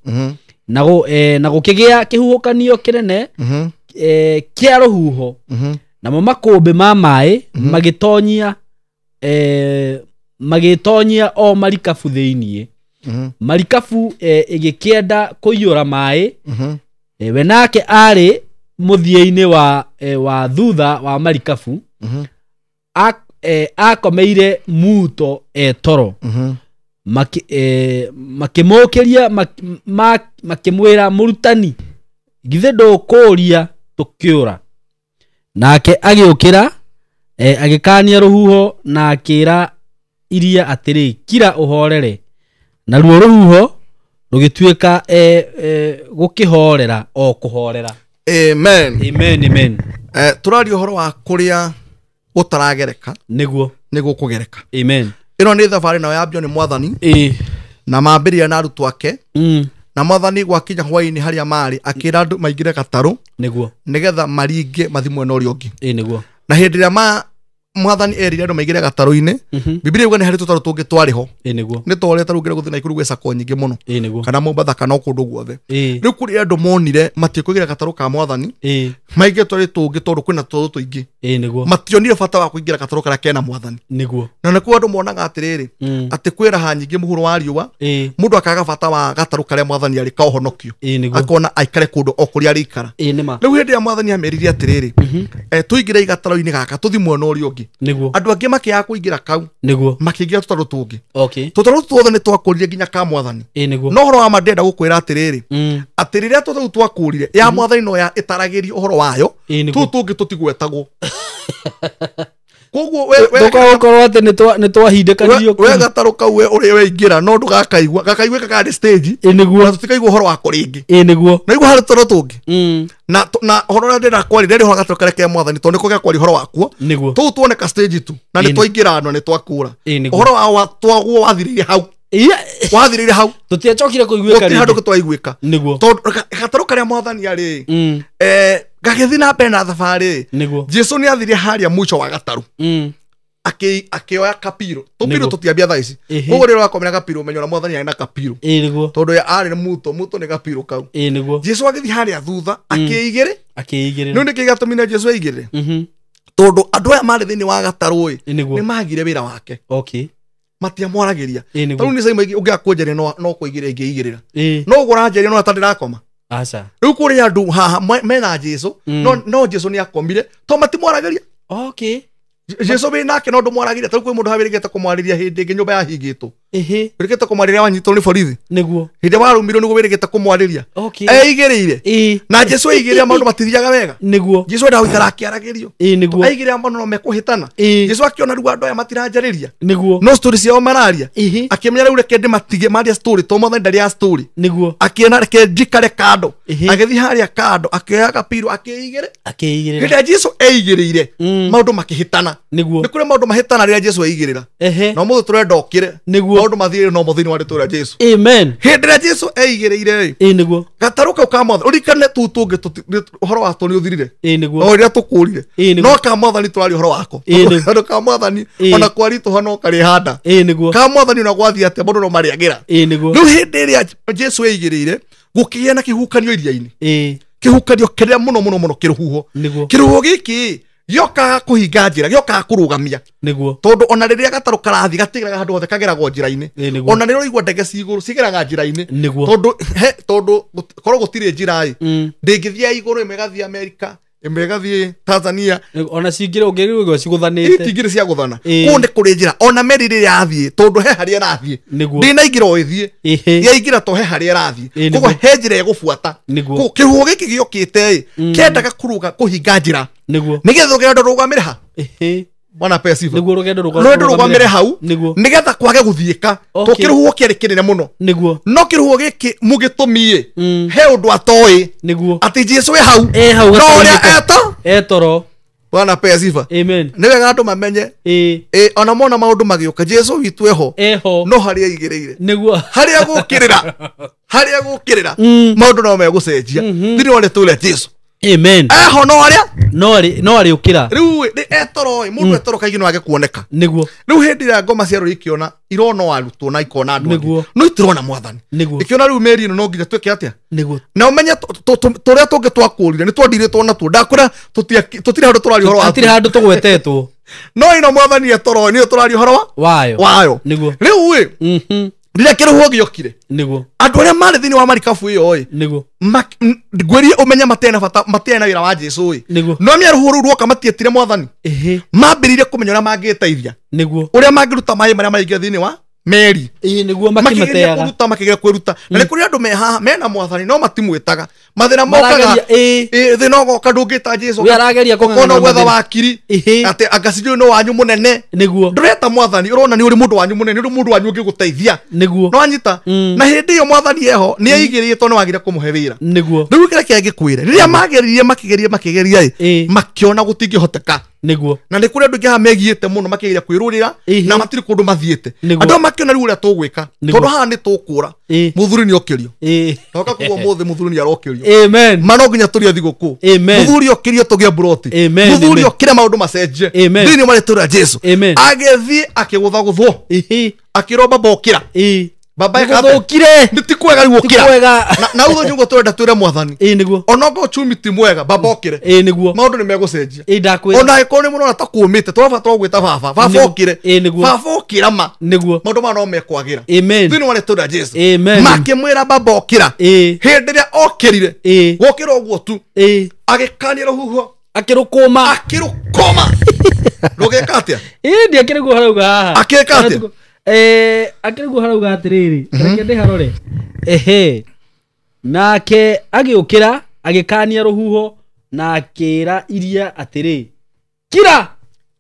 Na gũkĩgĩa kĩhuhũkanio kĩnene kĩa rũhuho. Namo makũmbĩ ma maĩ magĩtonyia o marikabu thĩiniĩ. Marikabu ĩgĩkĩenda kũiyũra maĩ. We nake arĩ mũthia-inĩ wa thutha wa marikabu. Akomeire muto toro. Makĩmũkĩria makĩmwĩra mũrutani githĩ ndũkũũria tũkĩũra. Nake agĩũkĩra agĩkania rũhuho na akĩra iria atĩrĩ kira ũhorere. Naruo rũhuho rũgĩtuĩka gũkĩhorera o kũhorera. Amen. Amen, amen. Tũraria ũhoro wa kũrĩa gũtaragereka nĩguo nĩ gũkũgereka. Amen. Ĩno nĩ thabarĩ nayo yambio nĩ mwathani. Na mambĩrĩria na arutwo ake. Na mwathani gwakinya hwaĩ-inĩ harĩa marĩ akĩra andũ maingĩre gatarũ nĩguo nĩgetha maringe mathiĩ mwena ũrĩa ũngĩ. Ĩĩ nĩguo. Na hĩndĩ ĩrĩa mwathani erire andũ maingĩre gatarũ-inĩ, Bibilia yuga nĩ harĩ tũtarũ tũngĩ twarĩ ho. Ĩĩ nĩguo. Nĩ ta ũrĩa tarũ ũngĩenda gũthiĩ Naikuru gwĩ sacco nyingĩ mũno. Ĩĩ nĩguo. Kana Mombatha kana o kũndũ guothe. Rĩu Rĩu kũrĩ andũ monire matiĩkũingĩra gatarũ ka mwathani, maingĩre tũrĩ tũngĩ tondũ kwĩna tũtarũ tũingĩ. Ĩĩ nĩguo. Mationire bata wa kũingĩra gatarũ karĩa kena mwathani. Nĩguo. Na nĩkuo andũ monaga atĩrĩrĩ, atĩ kwĩ raha nyingĩ mũhuro wa riũa, mũndũ akaga bata wa gatarũ karĩa mwathani arĩ ka ũhonokio. Akona aikare kũndũ o kũrĩa arĩikara. Ĩĩ nĩma. Rĩu hĩndĩ ĩrĩa mwathani amerire atĩrĩrĩ, tũingĩre gatarũ-inĩ gaka tũthiĩ mwena ũrĩa ũngĩ. Nĩguo. Andũ angĩ makĩaga kũingĩra kau. Nĩguo. Makĩingĩra tũtarũ tũngĩ. Okay. Tũtarũ tuothe nĩ twakũrire nginya ka mwathani. Ĩĩ nĩguo. No ũhoro wa ma ndĩrenda gũkwĩra atĩrĩrĩ, atĩ rĩrĩa tũtarũ twakũrire ya mwathani no ya ĩtaragĩrio ũhoro wayo, tũu tũngĩ tũtigwetagwo. Koguo we ndũkaũkorwo atĩ nĩ twahindĩkanirio we gatarũ kau we ũrĩa weingĩra no ndũgakaigua gakaiguĩka karĩ stage. Ĩĩ nĩguo. Na tũtikaigua ũhoro wako rĩngĩ. Ĩĩ nĩguo. Na igua harĩ tũtarũ tũngĩ. Na ũhoro ũrĩa ndĩrenda kwaria ndĩrĩ ũhoro gatarũ karĩa ke mwathani tondũ nĩko gĩa kwaria ũhoro wakuo. Nĩguo. Tũu tuoneka stage tu na nĩ twaingĩra na nĩ twakũra. Ũhoro wa twaguo wathirĩire hau. Wathirĩire hau. Tũtiacokire kũiguĩka rĩngĩ. Gũtirĩ handũ twaiguĩka. Nĩguo. Tondũ gatarũ karĩa mwathani arĩ gagĩthiĩ na mbere na thabarĩ. Jesu nĩ athire harĩa mũico wa gatarũ. Akĩoya kapiro. Tũpiro tũtiambia thaa ici. Koguo rĩrĩa wakomera kapiro ũmenye ũrĩa mwathani arĩ na kapiro. Ĩĩ nĩguo. Tondũ arĩ na muto nĩ kapiro kau. Ĩĩ nĩguo. Jesu agĩthiĩ harĩa thutha akĩigĩrĩ. Akĩigĩrĩra. Nĩ nĩkĩ gĩatũmire Jesu aigĩrĩre? Tondũ andũ aya marĩ thĩinĩ wa gatarũ ĩ Nĩguo. nĩ magire wĩra wake. Okay. Matiamwaragĩria. Ĩĩ nĩguo. Tarĩu nĩ Simon ũngĩaga kũnjaria no kũigĩrĩra ingĩigĩrĩra. Ĩĩ. No ũranjaria no ata ndĩrakoma. Aca. Rĩu kũrĩ andũ haha mena Jesu no Jesu nĩ akomire to matimwaragĩria. Okay. Jesu wĩ nake no ndũmwaragĩria. Tarĩu kwĩ mũndũ hawĩrĩgĩte kũmwarĩria hĩndĩ ĩngĩ nyũmba yahingĩtwo. Ĩhĩ. Wĩrĩgĩte kũmwarĩria wanyitwo nĩ borithi. Nĩguo. Hĩndĩ warumirwo nĩguo wĩrĩgĩte kũmwarĩria. Okay. Eigĩrĩire. Ĩĩ. Na Jesu eigĩrĩra maũndũ matithiaga wega. Nĩguo. Jesu endaga gũikara akĩaragĩrio. Ĩĩ nĩguo. Eigĩrĩra maũndũ no mekũhĩtana. Ĩĩ. Jesu akĩona rĩu andũ aya matiranjarĩria. Nĩguo. No story ciao mararia. Ĩhĩ. Akĩmenya rĩu reke ndĩmatige maria story to mwathani ndarĩ ya story. Nĩguo. Akĩona reke njikare kando. Ĩhĩ. Agĩthiĩ harĩa kando akĩoya kapiro akĩigĩrĩ. Akĩigĩrĩra. Hĩndĩ ĩrĩa Jesu eigĩrĩire maũndũ makĩhĩtana. Nĩguo. Nĩ kũrĩ maũndũ mahĩtana rĩrĩa Jesu eigĩrĩra. Ehe. Na ũmũthĩ tũrenda ũkĩre. Nĩguo. Maũndũ mathiĩ no thĩinĩ wa rĩtwa rĩa Jesu. Amen. Hĩndĩ ĩrĩa Jesu eigĩrĩire Ĩĩ nĩguo. Gatarũ kau ka mwathani ũririkane tũu tũngĩ ũhoro watwo nĩ ũthirire. Ĩĩ nĩguo. O rĩrĩa tũkũrire. Ĩĩ nĩguo. No ka mwathani tũraria ũhoro wako. Ĩĩ nĩguo. Tondũ ka mwathani Ĩĩ. ona kwaritũha no karĩhanda. Ĩĩ nĩguo. Ka mwathani ona gwathiĩ atĩa mũndũ no marĩagĩra. Ĩĩ nĩguo. Rĩu hĩndĩ ĩrĩa Jesu eigĩrĩire gũkĩgĩa na kĩhuhũkanio iria-inĩ. Ĩĩ. Kĩhuhũkanio kĩrĩa mũno mũno mũno kĩrũhuho. Nĩguo. Kĩrũhuho gĩkĩ gĩokaga kũhinga njĩra, gĩokaga kũrũgamia. Nĩguo. Tondũ ona rĩrĩa gatarũ karathiĩ gatigeraga handũ hothe kageragwo njĩra-inĩ. Ĩĩ nĩguo. Ona rĩrĩa ũraigua ndege ci igũrũ cigeraga njĩra-inĩ. Nĩguo. Tondũ tondũ korwo gũtirĩ njĩra ĩ ndĩngĩthiĩ igũrũ ĩmwe ĩgathiĩ Amerika, ĩmwe ĩgathiĩ Tanzania. Ona cingĩrĩ ũngĩrigwo cigũthanĩte. Itingĩrĩ cia gũthana. Ĩĩ. Kũu nĩ kũrĩ njĩra. Ona meri rĩrĩa yathiĩ tondũ he harĩa ĩrathiĩ. Nĩguo. Ndĩnaingĩra o ĩthiĩ. Ĩhĩ. Yaingĩra to he harĩa ĩrathiĩ. Ĩĩ, Koguo nĩguo. he njĩra ĩgũbuata. Nĩguo. Koguo kĩhuho gĩkĩ gĩokĩte ĩ kĩendaga kũrũga kũhinga njĩra. Nĩguo. Nĩgetha rũgendo rũgamĩre ha. Ĩhĩ. Bwana apewe sifa. Nĩguo rũgendo Rũgendo rũgamĩre hau Nĩguo. nĩgetha kwage gũthiĩka. Okay. To kĩrũhuho kĩarĩ kĩnene mũno. Nĩguo. No kĩrũhuho gĩkĩ mũgĩtũmi ĩ he ũndũ atoĩ Nĩguo. atĩ Jesu e hau. E hau No ũrĩa gatarũ-inĩ eto. Etoro. Bwana apewe sifa. Amen. Nĩ wega andũ mamenye Ĩĩ. ĩ ona mona maũndũ magĩũka Jesu witũ eho Eho. no harĩa aigĩrĩire. Nĩguo. Harĩa gũkĩrĩra. Harĩa gũkĩrĩra. Maũndũ no megũcenjia. Thĩinĩ wa rĩtwa rĩa Jesu. Amen. Eho no harĩa No arĩ no arĩũkĩra. rĩu nĩ etoro ĩ mũndũ etoro kaingĩ no age kuoneka. Nĩguo. Rĩu hĩndĩ ĩrĩa ngoma cia rũrĩ ikĩona irona arutwo na ikona andũ angĩ Nĩguo. no itirona mwathani. Nĩguo. Ikĩona rĩu meri ĩno no nginya twĩke atĩa? Nĩguo. Na ũmenye tũrĩa tũngĩ twakũrire nĩ twandirĩtwo natuo ndakwĩra tũtirĩ handũ tũraria ũhoro Hatirĩ watuo. handũ tũgwetetwo. No ĩno mwathani etoro nĩyo tũraria ũhoro wa Wayo. wayo. Nĩguo. Rĩu ĩ rĩrĩa kĩrũhuho gĩokire Nĩguo. andũ arĩa marĩ thĩinĩ wa marikabu ĩyo ĩ Nĩguo. ngwĩrie ũmenye matirĩ na bata matirĩ na wĩra wa Jesu ĩ Nĩguo. no mĩa rũhuho rũu ruoka matietire mwathani. Ĩhĩ. Mambĩrĩirie kũmenya ũrĩa mangĩteithia. Nĩguo. Ũrĩa mangĩruta maĩ marĩa maraingĩra thĩinĩ wa meri. Ĩĩ nĩguo Makĩgeria makĩmateaga. kũruta makĩgeria kwĩruta. Na nĩ kũrĩ andũ me haha mena mwathani no matimwĩtaga. Mathĩna mokaga Marageria ĩĩ. thĩna ũgoka ndũngĩta Jesu. We arageria Ũkona kũng'ang'ana gwetha mathĩna. wakiri. Ĩhĩ. Atĩ anga sijui no wanyu mũnene. Nĩguo. Ndũreta mwathani ũrona nĩ ũrĩ mũndũ wanyu mũnene nĩ ũrĩ mũndũ wanyu ũngĩgũteithia. Nĩguo. No anyita. Na hĩndĩ ĩyo mwathani eho nĩ aigĩrĩtwo nĩ wagire kũmũhe wĩra. Nĩguo. Rĩu kĩrĩa kĩangĩkwĩre rĩrĩa mageririe makĩgeria makĩgeria ĩ Ĩĩ. makĩona gũtingĩhoteka. Nĩguo. Na nĩ kũrĩ andũ aingĩ haha megiĩte mũno makĩgeria kwĩrũrĩra Ĩhĩ. na matirĩ kũndũ mathiĩte. Nĩguo. Andũ makĩona rĩu ũrĩa tũgwĩka Nĩguo. tondũ haha nĩ tũkũra. Ĩĩ. Mũthuri nĩ okĩrio. Ĩĩ. Toka kuga ũmũthĩ mũthuri nĩ arokĩrio. Amen. Ma no nginya tũrĩe thigũkũ. Amen. Mũthuri okĩrio tũgĩe mburoti. Amen. Mũthuri Amen. okĩre maũndũ macenjie. Amen. Thĩinĩ wa rĩtwa rĩa Jesu. Amen. Agĩthiĩ akĩgũthagũthwo. Ĩhĩ. Akĩrwo baba ũkĩra. Ĩĩ. Baba eka atĩa? Nĩgũthũkire. Nĩ ti kwega rĩu Ti ũkĩra. kwega. Na ũguo nĩguo tũrenda twĩre mwathani. Ĩĩ nĩguo. Ona okorwo uchumi ti mwega baba ũkĩre. Ĩĩ nĩguo. Maũndũ nĩ megũcenjia. Ĩĩ ndakwĩra. Ona angĩkorwo nĩ mũrona ta kũũmĩte tũrabatara gwĩta baba. Baba Nĩguo. ũkĩre. Ĩĩ nĩguo. Baba ũkĩra ma. Nĩguo. Maũndũ maya no mekwagĩra. Amen. Thĩinĩ wa rĩtwa rĩa Jesu. Amen. Makĩmwĩra baba ũkĩra. Ĩĩ. Hĩndĩ ĩrĩa okĩrire. Ĩĩ. Gũkĩra ũguo tu. Ĩĩ. Agĩkania rũhuho. Akĩrũkũma. Akĩrũkũma. Rũgĩka atĩa? Ĩĩ ndiakĩrĩ harauga haha. Akĩka atĩa? Akĩrĩ harauga atĩrĩrĩ. Reke ndĩharore. Ehe. Nake agĩũkĩra agĩkania rũhuho na akĩra iria atĩrĩ. Kira.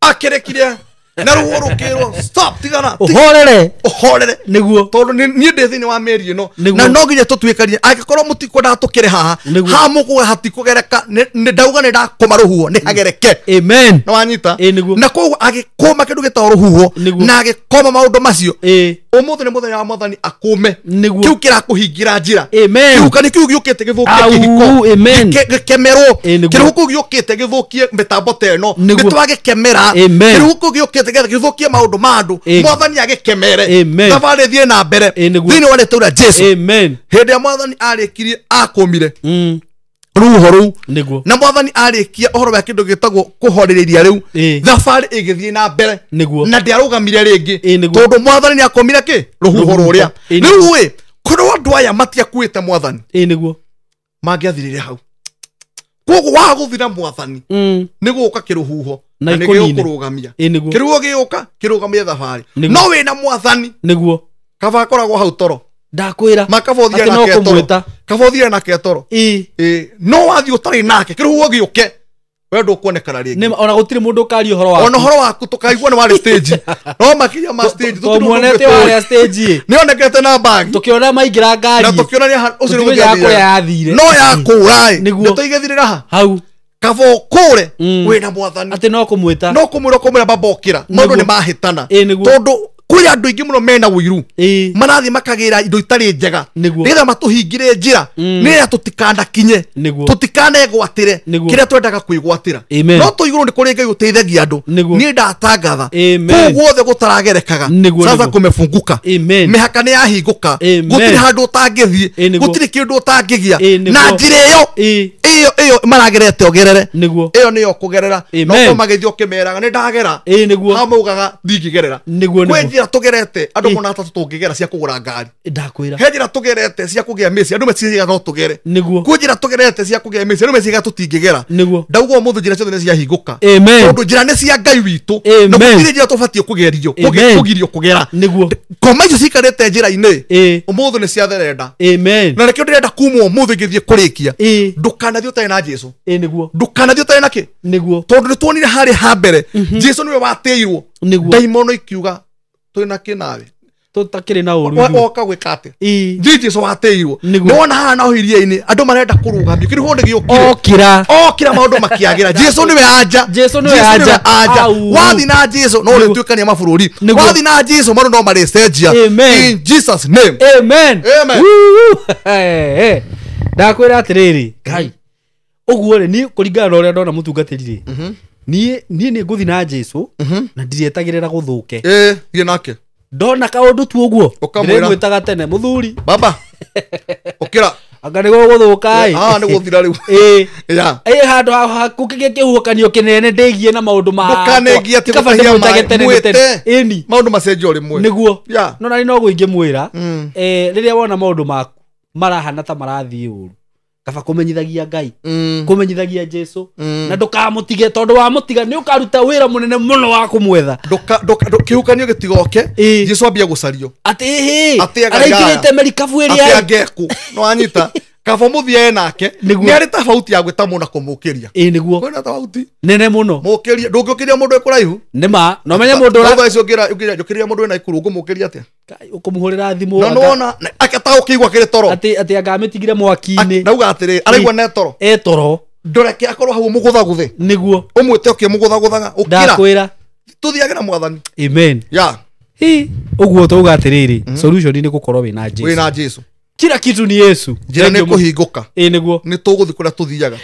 Akĩrekirie na rũhuho rũkĩrwo stop tigana. Ũhorere. Ũhorere. Nĩguo. Tondũ niĩ ndĩ thĩinĩ wa meri ĩno Nĩguo. na no nginya tũtuĩkanie angĩkorwo mũtikwendaga tũkĩre haha Nĩguo. haha mũkuga hatikũgereka nĩ ndauga nĩ ndakũma rũhuho nĩ hagereke. Amen. Nĩ wanyita? Ĩĩ nĩguo. Na koguo agĩkũma kĩndũ gĩtagwo rũhuho Nĩguo. na agĩkũma maũndũ macio. Ĩĩ. Ũmũthĩ nĩ mũthenya wa mwathani akũme. Nĩguo. Kĩu kĩrakũhingĩra njĩra. Amen. Kĩhuhũkanio kĩu gĩũkĩte gĩthũkie Au, kĩhiko. amen. Gĩkemerwo. Ĩĩ nĩguo. Kĩrũhuho kĩu gĩũkĩte gĩthũkie mĩtambo ta ĩno. Nĩguo. Nĩ twagĩkemera. Amen. Kĩrũhuho kĩu gĩũkĩte gĩthũkie maũndũ ma andũ. Ĩĩ. Mwathani agĩkemere. Amen. Thabarĩ ĩthiĩ na mbere. Ĩĩ nĩguo. Thĩinĩ wa rĩtwa rĩa Jesu. Amen. Hĩndĩ ĩrĩa mwathani arĩkirie akũmire rũhuho rũu Nĩguo. na mwathani arĩkia ũhoro wa kĩndũ gĩtagwo kũhorereria rĩu Ĩĩ. thabarĩ ĩgĩthiĩ na mbere Nĩguo. na ndĩarũgamire rĩngĩ Ĩĩ nĩguo. tondũ mwathani nĩ akũmire kĩ rũhuho Rũhuho. rũrĩa Ĩĩ rĩu nĩguo. ĩ korwo andũ aya matiakuĩte mwathani Ĩĩ nĩguo. mangĩathirire hau koguo waga gũthira mwathani nĩ gũka kĩrũhuho Na na nĩ ikũnine. gĩgũkũrũgamia Ĩĩ nĩguo. kĩrũhuho gĩgũka kĩrũgamie thabarĩ Nĩguo. no wĩna mwathani Nĩguo. kaba akoragwo hau toro Ndakwĩra. ma kaba ũthiaga Atĩ no nake toro kũmwĩta. kaba ũthiaga nake toro Ĩĩ. Ĩĩ, no wathiĩ ũtarĩ nake kĩrũhuho gĩũke we ndũkuonekana rĩngĩ Nĩ ona gũtirĩ mũndũ ũkaria ũhoro waku. ona ũhoro waku tũkaigua nĩ warĩ stage no makĩria ma stage To muonete warĩa stage ĩ. nĩ onekete na bagi Tũkĩona maingĩra ngari. na tũkĩona nĩ ũcio nĩ Tũtimenyaga gũthiĩ kũrĩa yathire. no yakũra ĩ Nĩguo. nĩ tũigĩthirĩra ha Hau. kaba ũkũre wĩna mwathani Atĩ no kũmwĩta. no kũmwĩra kũmwĩra baba ũkĩra maũndũ Nĩguo. nĩ mahĩtana Ĩĩ nĩguo. tondũ Kwĩ andũ aingĩ mũno mena ũiru marathiĩ makagĩra indo itarĩ njega nĩgetha matũhingĩre njĩra nĩgetha tũtikanakinye tũtikanegwatĩre kĩrĩa twendaga kwĩgwatĩra. No tũ igũrũ nĩ kũrĩ Ngai ũteithagia andũ. Niĩ ndatangatha kũu guothe gũtaragerekaga sasa kumefunguka. Mĩhaka nĩ yahingũka, gũtirĩ handũ ũtangĩthiĩ, gũtirĩ kĩndũ ũtangĩgĩa na njĩra ĩyo ĩyo maragerete ũgerere ĩyo nĩyo kũgerera. No magĩthiĩ ũkĩmeraga nĩ ndagera hau maugaga ndingĩgerera. Kwĩ njĩra tũgerete andũ mona atatũ tũngĩgera cia kũgũra ngari, he njĩra tũgerete cia kũgĩa mĩciĩ andũ meciria no tũgere, kwĩ njĩra tũgerete cia kũgĩa mĩciĩ andũ meciria tũtingĩgera. Ndauga ũmũthĩ njĩra ciothe nĩ ciahingũka tondũ njĩra nĩ cia Ngai witũ na gũtirĩ njĩra tũbatiĩ kũgerio kũgirio kũgera. Ngoma icio ciikarĩte njĩra-inĩ ũmũthĩ nĩ ciatherenda. Na nĩkĩo ndĩrenda kuma ũmũthĩ ngĩthiĩ kũrĩkia, ndũkanathiĩ ũtarĩ na Jesũ, ndũkanathiĩ ũtarĩ na kĩ, tondũ nĩ tuonire harĩ ha mbere Jesũ nĩwe watĩirwo ndaimono ikiuga twĩna kĩ nawe tũtakĩrĩ na ũru oka gwĩka atĩa. Jesũ watĩirwo nĩwona haha naho iria-inĩ andũ marenda kũrũgamio kĩrĩho nĩ gĩũkire okĩra maũndũ makĩagĩra. Jesũ nĩwe anja, Jesũ nĩwe anja. Wathiĩ na Jesũ no ũrĩtuĩkania mabũrũri, wathiĩ na Jesũ maũndũ no marĩcenjia. In Jesus name. Amen. Ndakwĩra atĩrĩrĩ Ngai ũguo rĩ niĩ kũringana na ũrĩa ndona mũtungatĩri rĩ niĩ nĩ ngũthiĩ na Jesũ na ndirĩetagĩrĩra gũthũke. Thiĩ nake ndona kaũndũ tu ũguo ndĩrĩmwĩtaga tene mũthuri baba ũkĩra anga nĩ gũgũthũka ĩ nĩ gũthira rĩu ĩ handũ hakũkĩgĩa kĩhuhũkanio kĩnene ndĩgie na maũndũ ma ndũkanegie atĩ gũtahia maĩ mwĩte ĩni maũndũ macenjio rĩmwe nĩguo. No nani no ingĩmwĩra rĩrĩa wona maũndũ maku marahana ta marathiĩ ũru kaba kũmenyithagia Ngai, kũmenyithagia Jesũ, na ndũkamũtige tondũ wamũtiga nĩ ũkaruta wĩra mũnene mũno wa kũmwetha. Kĩhukanio gĩtigoke Jesũ ambia gũcario atĩ ĩhĩ araingĩrĩte merikabu ĩrĩa atĩ angekũ no anyita kaba mũthiae nake nĩ arĩ tofauti ya gwĩta mũndũ na kũmũkĩria. Nĩguo kwĩna tofauti nene mũno mũkĩrie ndũngĩũkĩria mũndũ wĩ kũraihu nĩma no menye mũndũ ũrĩa ũcio ũngĩra mũndũ wĩna ikuru ũngĩmũkĩria atĩa ũkũmũhũrĩra thimũ no nĩwona akĩtaũkĩigua kĩrĩ toro atĩ angamĩtigire mwaki-inĩ ndauga atĩrĩ araigua ne toro e toro ndũreke akorwo hau mũgũthagũthe nĩguo ũmwĩte ũkĩmũgũthagũthaga ũkĩra ndakwĩra tũthiage na mwathani. Amen. Ya ũguo tauga atĩrĩrĩ solution nĩ gũkorwo wĩna Jesũ, wĩna Jesũ kila kitu ni Yesu. Njĩra nĩ kũhingũka nĩguo nĩ tũgũthiĩ kũrĩa tũthiaga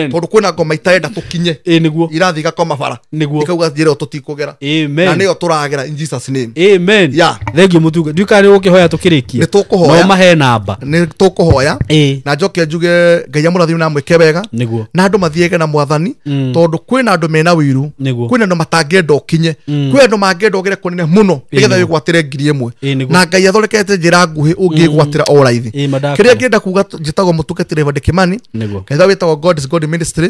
tondũ kwĩna ngoma itarenda tũkinye nĩguo irathiĩ igakoma bara nĩguo ikauga njĩra ĩyo tũtikũgera na nĩyo tũragera in Jesus name. Amen. Thank you mũtunga ndiũĩ kana nĩ ũgũkĩhoya tũkĩrĩkie nĩ tũkũhoya no mahe namba nĩ tũkũhoya na njoke njuge Ngai amũrathime na amwĩke wega nĩguo na andũ mathiage na mwathani tondũ kwĩna andũ mena ũiru kwĩna andũ matangĩenda ũkinye kwĩ andũ mangĩenda ũgere kũnene mũno nĩgetha wĩgwatĩre 1000 na Ngai athondekete njĩra nguhĩ ũngĩgwatĩra o raithi. Kĩrĩa ngĩenda kuga njĩtagwo mũtungatĩri Reverend Kimani kanitha wĩtagwo God is God Ministry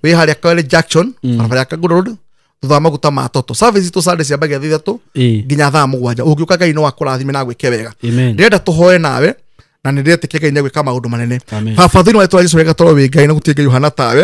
wĩ harĩa Kwale Junction barabara ya Kangundo Road thutha wa maguta ma toto. Service itũ Sunday ciambagia thaa 3 nginya thaa 7. Ũngĩũka Ngai no akũrathime na agwĩke wega. Ndĩrenda tũhoe nawe na nĩ ndĩretĩkia Ngai nĩegwĩka maũndũ manene. Baba thĩinĩ wa rĩtwa rĩa Jesũ wega toro wĩ Ngai na gũtirĩ Ngai ũhana tawe.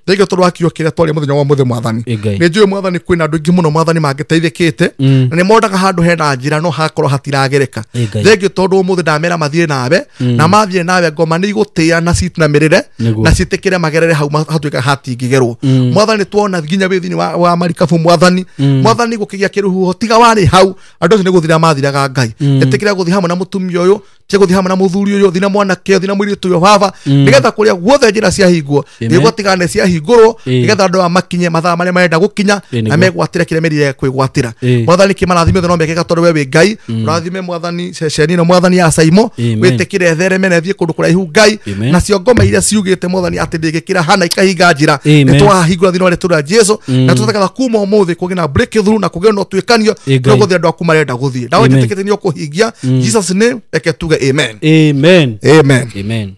Thengiũ tondũ wa kiugo kĩrĩa twaria mũthenya wa ũmũthĩ mwathani. Nĩ njũĩ mwathani kwĩna andũ aingĩ mũno mwathani mangĩteithĩkĩte na nĩ monaga handũ hena njĩra no hakorwo hatiragereka. Thengiũ tondũ ũmũthĩ ndamera mathiĩ nawe na mathiĩ nawe ngoma nĩ igũtĩa na citinamĩrĩre na ciĩtĩkĩre magerere hau hatuĩka hatingĩgerwo. Mwathani tuona nginya wĩ thĩinĩ wa marikabu mwathani mwathani gũkĩgĩa kĩrũhuho tiga warĩ hau andũ acio nĩ gũthira mathiraga Ngai. Ĩtĩkĩra gũthiĩ hamwe na mũtumia ũyũ tia gũthiĩ hamwe na mũthuri ũyũ thiĩ na mwanake ũyũ thiĩ na mũirĩtu ũyũ baba nĩgetha kũrĩa guothe njĩra ciahingwo nĩguo tigane ciahingũrwo nĩgetha andũ aya makinye mathaa marĩa marenda gũkinya na megwatĩre kĩrĩa merire kwĩgwatĩra. Mwathani kĩmarathime othe no mekega tondũ we wĩ Ngai. Ũrathime mwathani ceceni ĩno mwathani ya Saimo wĩtĩkĩre thereme na ĩthiĩ kũndũ kũraihu Ngai nacio ngoma iria ciugĩte mwathani atĩ ndĩngĩkĩra hana ikahinga njĩra nĩ twahingũra thĩinĩ wa rĩtwa rĩa Jesũ na tũtakaga kuma ũmũthĩ kũgĩe na breakthrough na kũgĩe na ũtuĩkanio kũrĩa guothe andũ aku marenda gũthiĩ nawe njĩtĩkĩtie nĩ ũkũhingia. Jesus name reke tuge amen. Amen. Amen. Amen.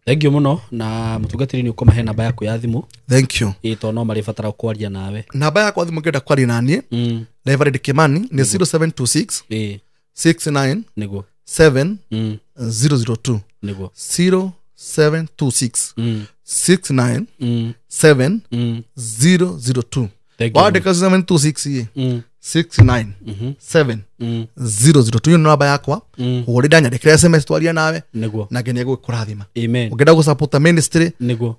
Thank you mũno na mũtungatĩri nĩ ũkũmahe namba yaku ya thimũ. Thank you. Tondũ no marĩbatara kwaria nawe. Namba yakwa thimũ ngĩenda kwaria na niĩ Reverend Kimani nĩ 0726 69 nĩguo 7 002 nĩguo 0726 69 7 002. Wandĩka 0726 69 7 002 ĩyo nĩ namba yakwa hũrĩra nyandĩkĩre SMS twaria nawe nĩguo na nginya gũkũrathima. Amen. Ũngĩenda gũsupport ministry nĩguo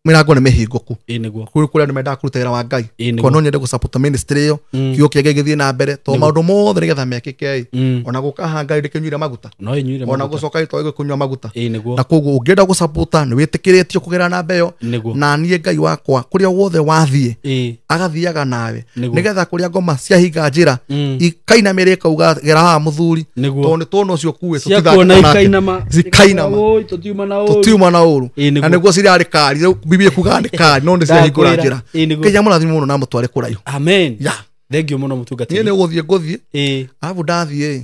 Mĩrango nĩ mĩhingũku. Ĩĩ nĩguo. Kũrĩ kũrĩa andũ mendaga kũruta wĩra wa Ngai. Ĩĩ nĩguo. Kwa no nyende gũ-support ministry ĩyo. Kiugo kĩa Ngai gĩthiĩ na mbere tondũ maũndũ mothe nĩgetha mekĩke ĩ. Ona gũka haha Ngai ndĩkĩnyuire maguta. No ĩnyuire Ona maguta. gũcoka ĩtoĩ kũnyua maguta. Ĩĩ nĩguo. Na koguo ũngĩenda gũ-support nĩ wĩtĩkĩrĩtio kũgerera namba ĩyo. Nĩguo. Na niĩ Ngai wakwa kũrĩa wothe wathiĩ Ĩĩ. agathiaga nawe Nĩguo. nĩgetha kũrĩa ngoma ciahinga njĩra ikainamĩrĩra ikauga gera haha mũthuri Nĩguo. tondũ nĩ tuona ũcio ũkuĩtwo Ciakuona tũtithake nake. ikainama. Zikainama. Oi, tũtiuma na ũru. Tũtiuma na ũru. Ĩĩ, nĩguo. Na nĩguo cirarĩ kari rĩu Bibilia ĩkugaga nĩ kari no nĩ ciahingũra Ndakwĩra. njĩra. Ĩĩ, nĩguo. Ngai amũrathime mũno na amũtware kũraihu. Amen. Ya. Thank you mũno Niĩ mũtungatĩri. nĩ gũthiĩ ngũthiĩ Ĩĩ. arabu ndathiĩ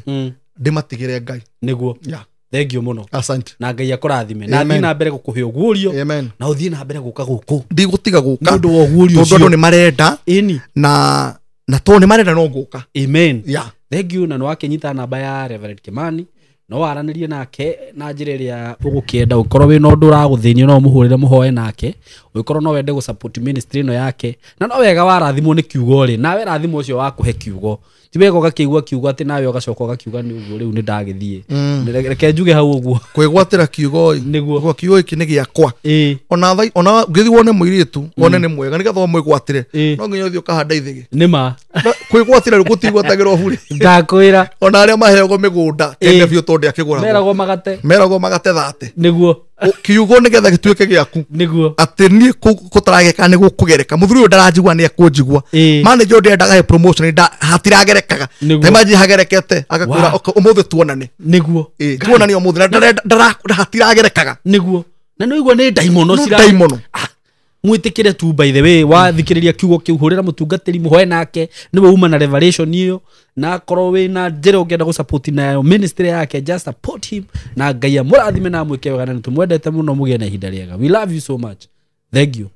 ndĩmatigĩre Ngai. Nĩguo. Ya. Thank you mũno. Asante. Na Ngai akũrathime. Na Amen. athiĩ na mbere gũkũhe ũguũrio. Amen. Na ũthiĩ na mbere gũka gũkũ. Ndigũtiga gũka Nĩ ũndũ wa ũguũrio tondũ andũ ũcio. nĩ marenda Ĩni. na tondũ nĩ marenda no ngũka. Amen. Ya. Thank you na nĩ wakĩnyita namba ya Reverend Kimani no waranĩrie nake na njĩra ĩrĩa ũgũkĩenda ũngĩkorwo wĩna ũndũ ũragũthĩnia no ũmũhũrĩre mũhoe nake ũngĩkorwo no wende gũ-support ministry ĩno yake na no wega warathimwo nĩ kiugo rĩ nawe rathimwo ũcio wa kũhe kiugo ti wega ũgakĩigua kiugo atĩ nawe ũgacoka ũgakiuga nĩ ũguo rĩu nĩ ndagĩthiĩ. Reke njuge hau ũguo. Kwĩgwatĩra kiugo ĩ. Nĩguo. Gwa kiugo gĩkĩ nĩ gĩakwa. Ĩĩ. Ona tha ona ũngĩthiĩ wone mũirĩtu wone nĩ mwega nĩgetha ũmwĩgwatĩre Ĩĩ. no nginya ũthiĩ ũkahanda ithĩgĩ. Nĩ ma. Na kwĩgwatĩra rĩu gũtigwatagĩrwo bure. Ndakwĩra. Ona arĩa maheagwo mĩgũnda tene Ĩĩ. biũ tondũ ndĩakĩgũragwo. Meragwo magate. Meragwo magate thate. Nĩguo. Kiugo nĩgetha gĩtuĩke gĩaku. Nĩguo. Atĩ niĩ gũtarageka nĩ gũkũgereka mũthuri ũyũ ndaranjigua nĩ ekũnjigua. Ĩĩ. Manager ũyũ ndĩrendaga he promotion hatiragerekaga. Nĩguo. Ta imagine hagerekete agakwĩra Wow. "Okay, ũmũthĩ tuonane." Nĩguo. Ĩĩ, tuonane ũmũthĩ na hatiragerekaga. Nĩguo. Na nĩ ũigua nĩ ndaimono No cira- ndaimono. Mwĩtĩkĩre tu by the way wathikĩrĩria kiugo kĩu hũrĩra mũtungatĩri mũhoe nake nĩwe uma na revelation ĩyo na akorwo wĩna njĩra ũngĩenda gũ-support nayo ministry yake just support him na Ngai amũrathime na amwĩke wega na nĩtũmwendete mũno mũgĩe na ihinda rĩega. We love you so much. Thank you.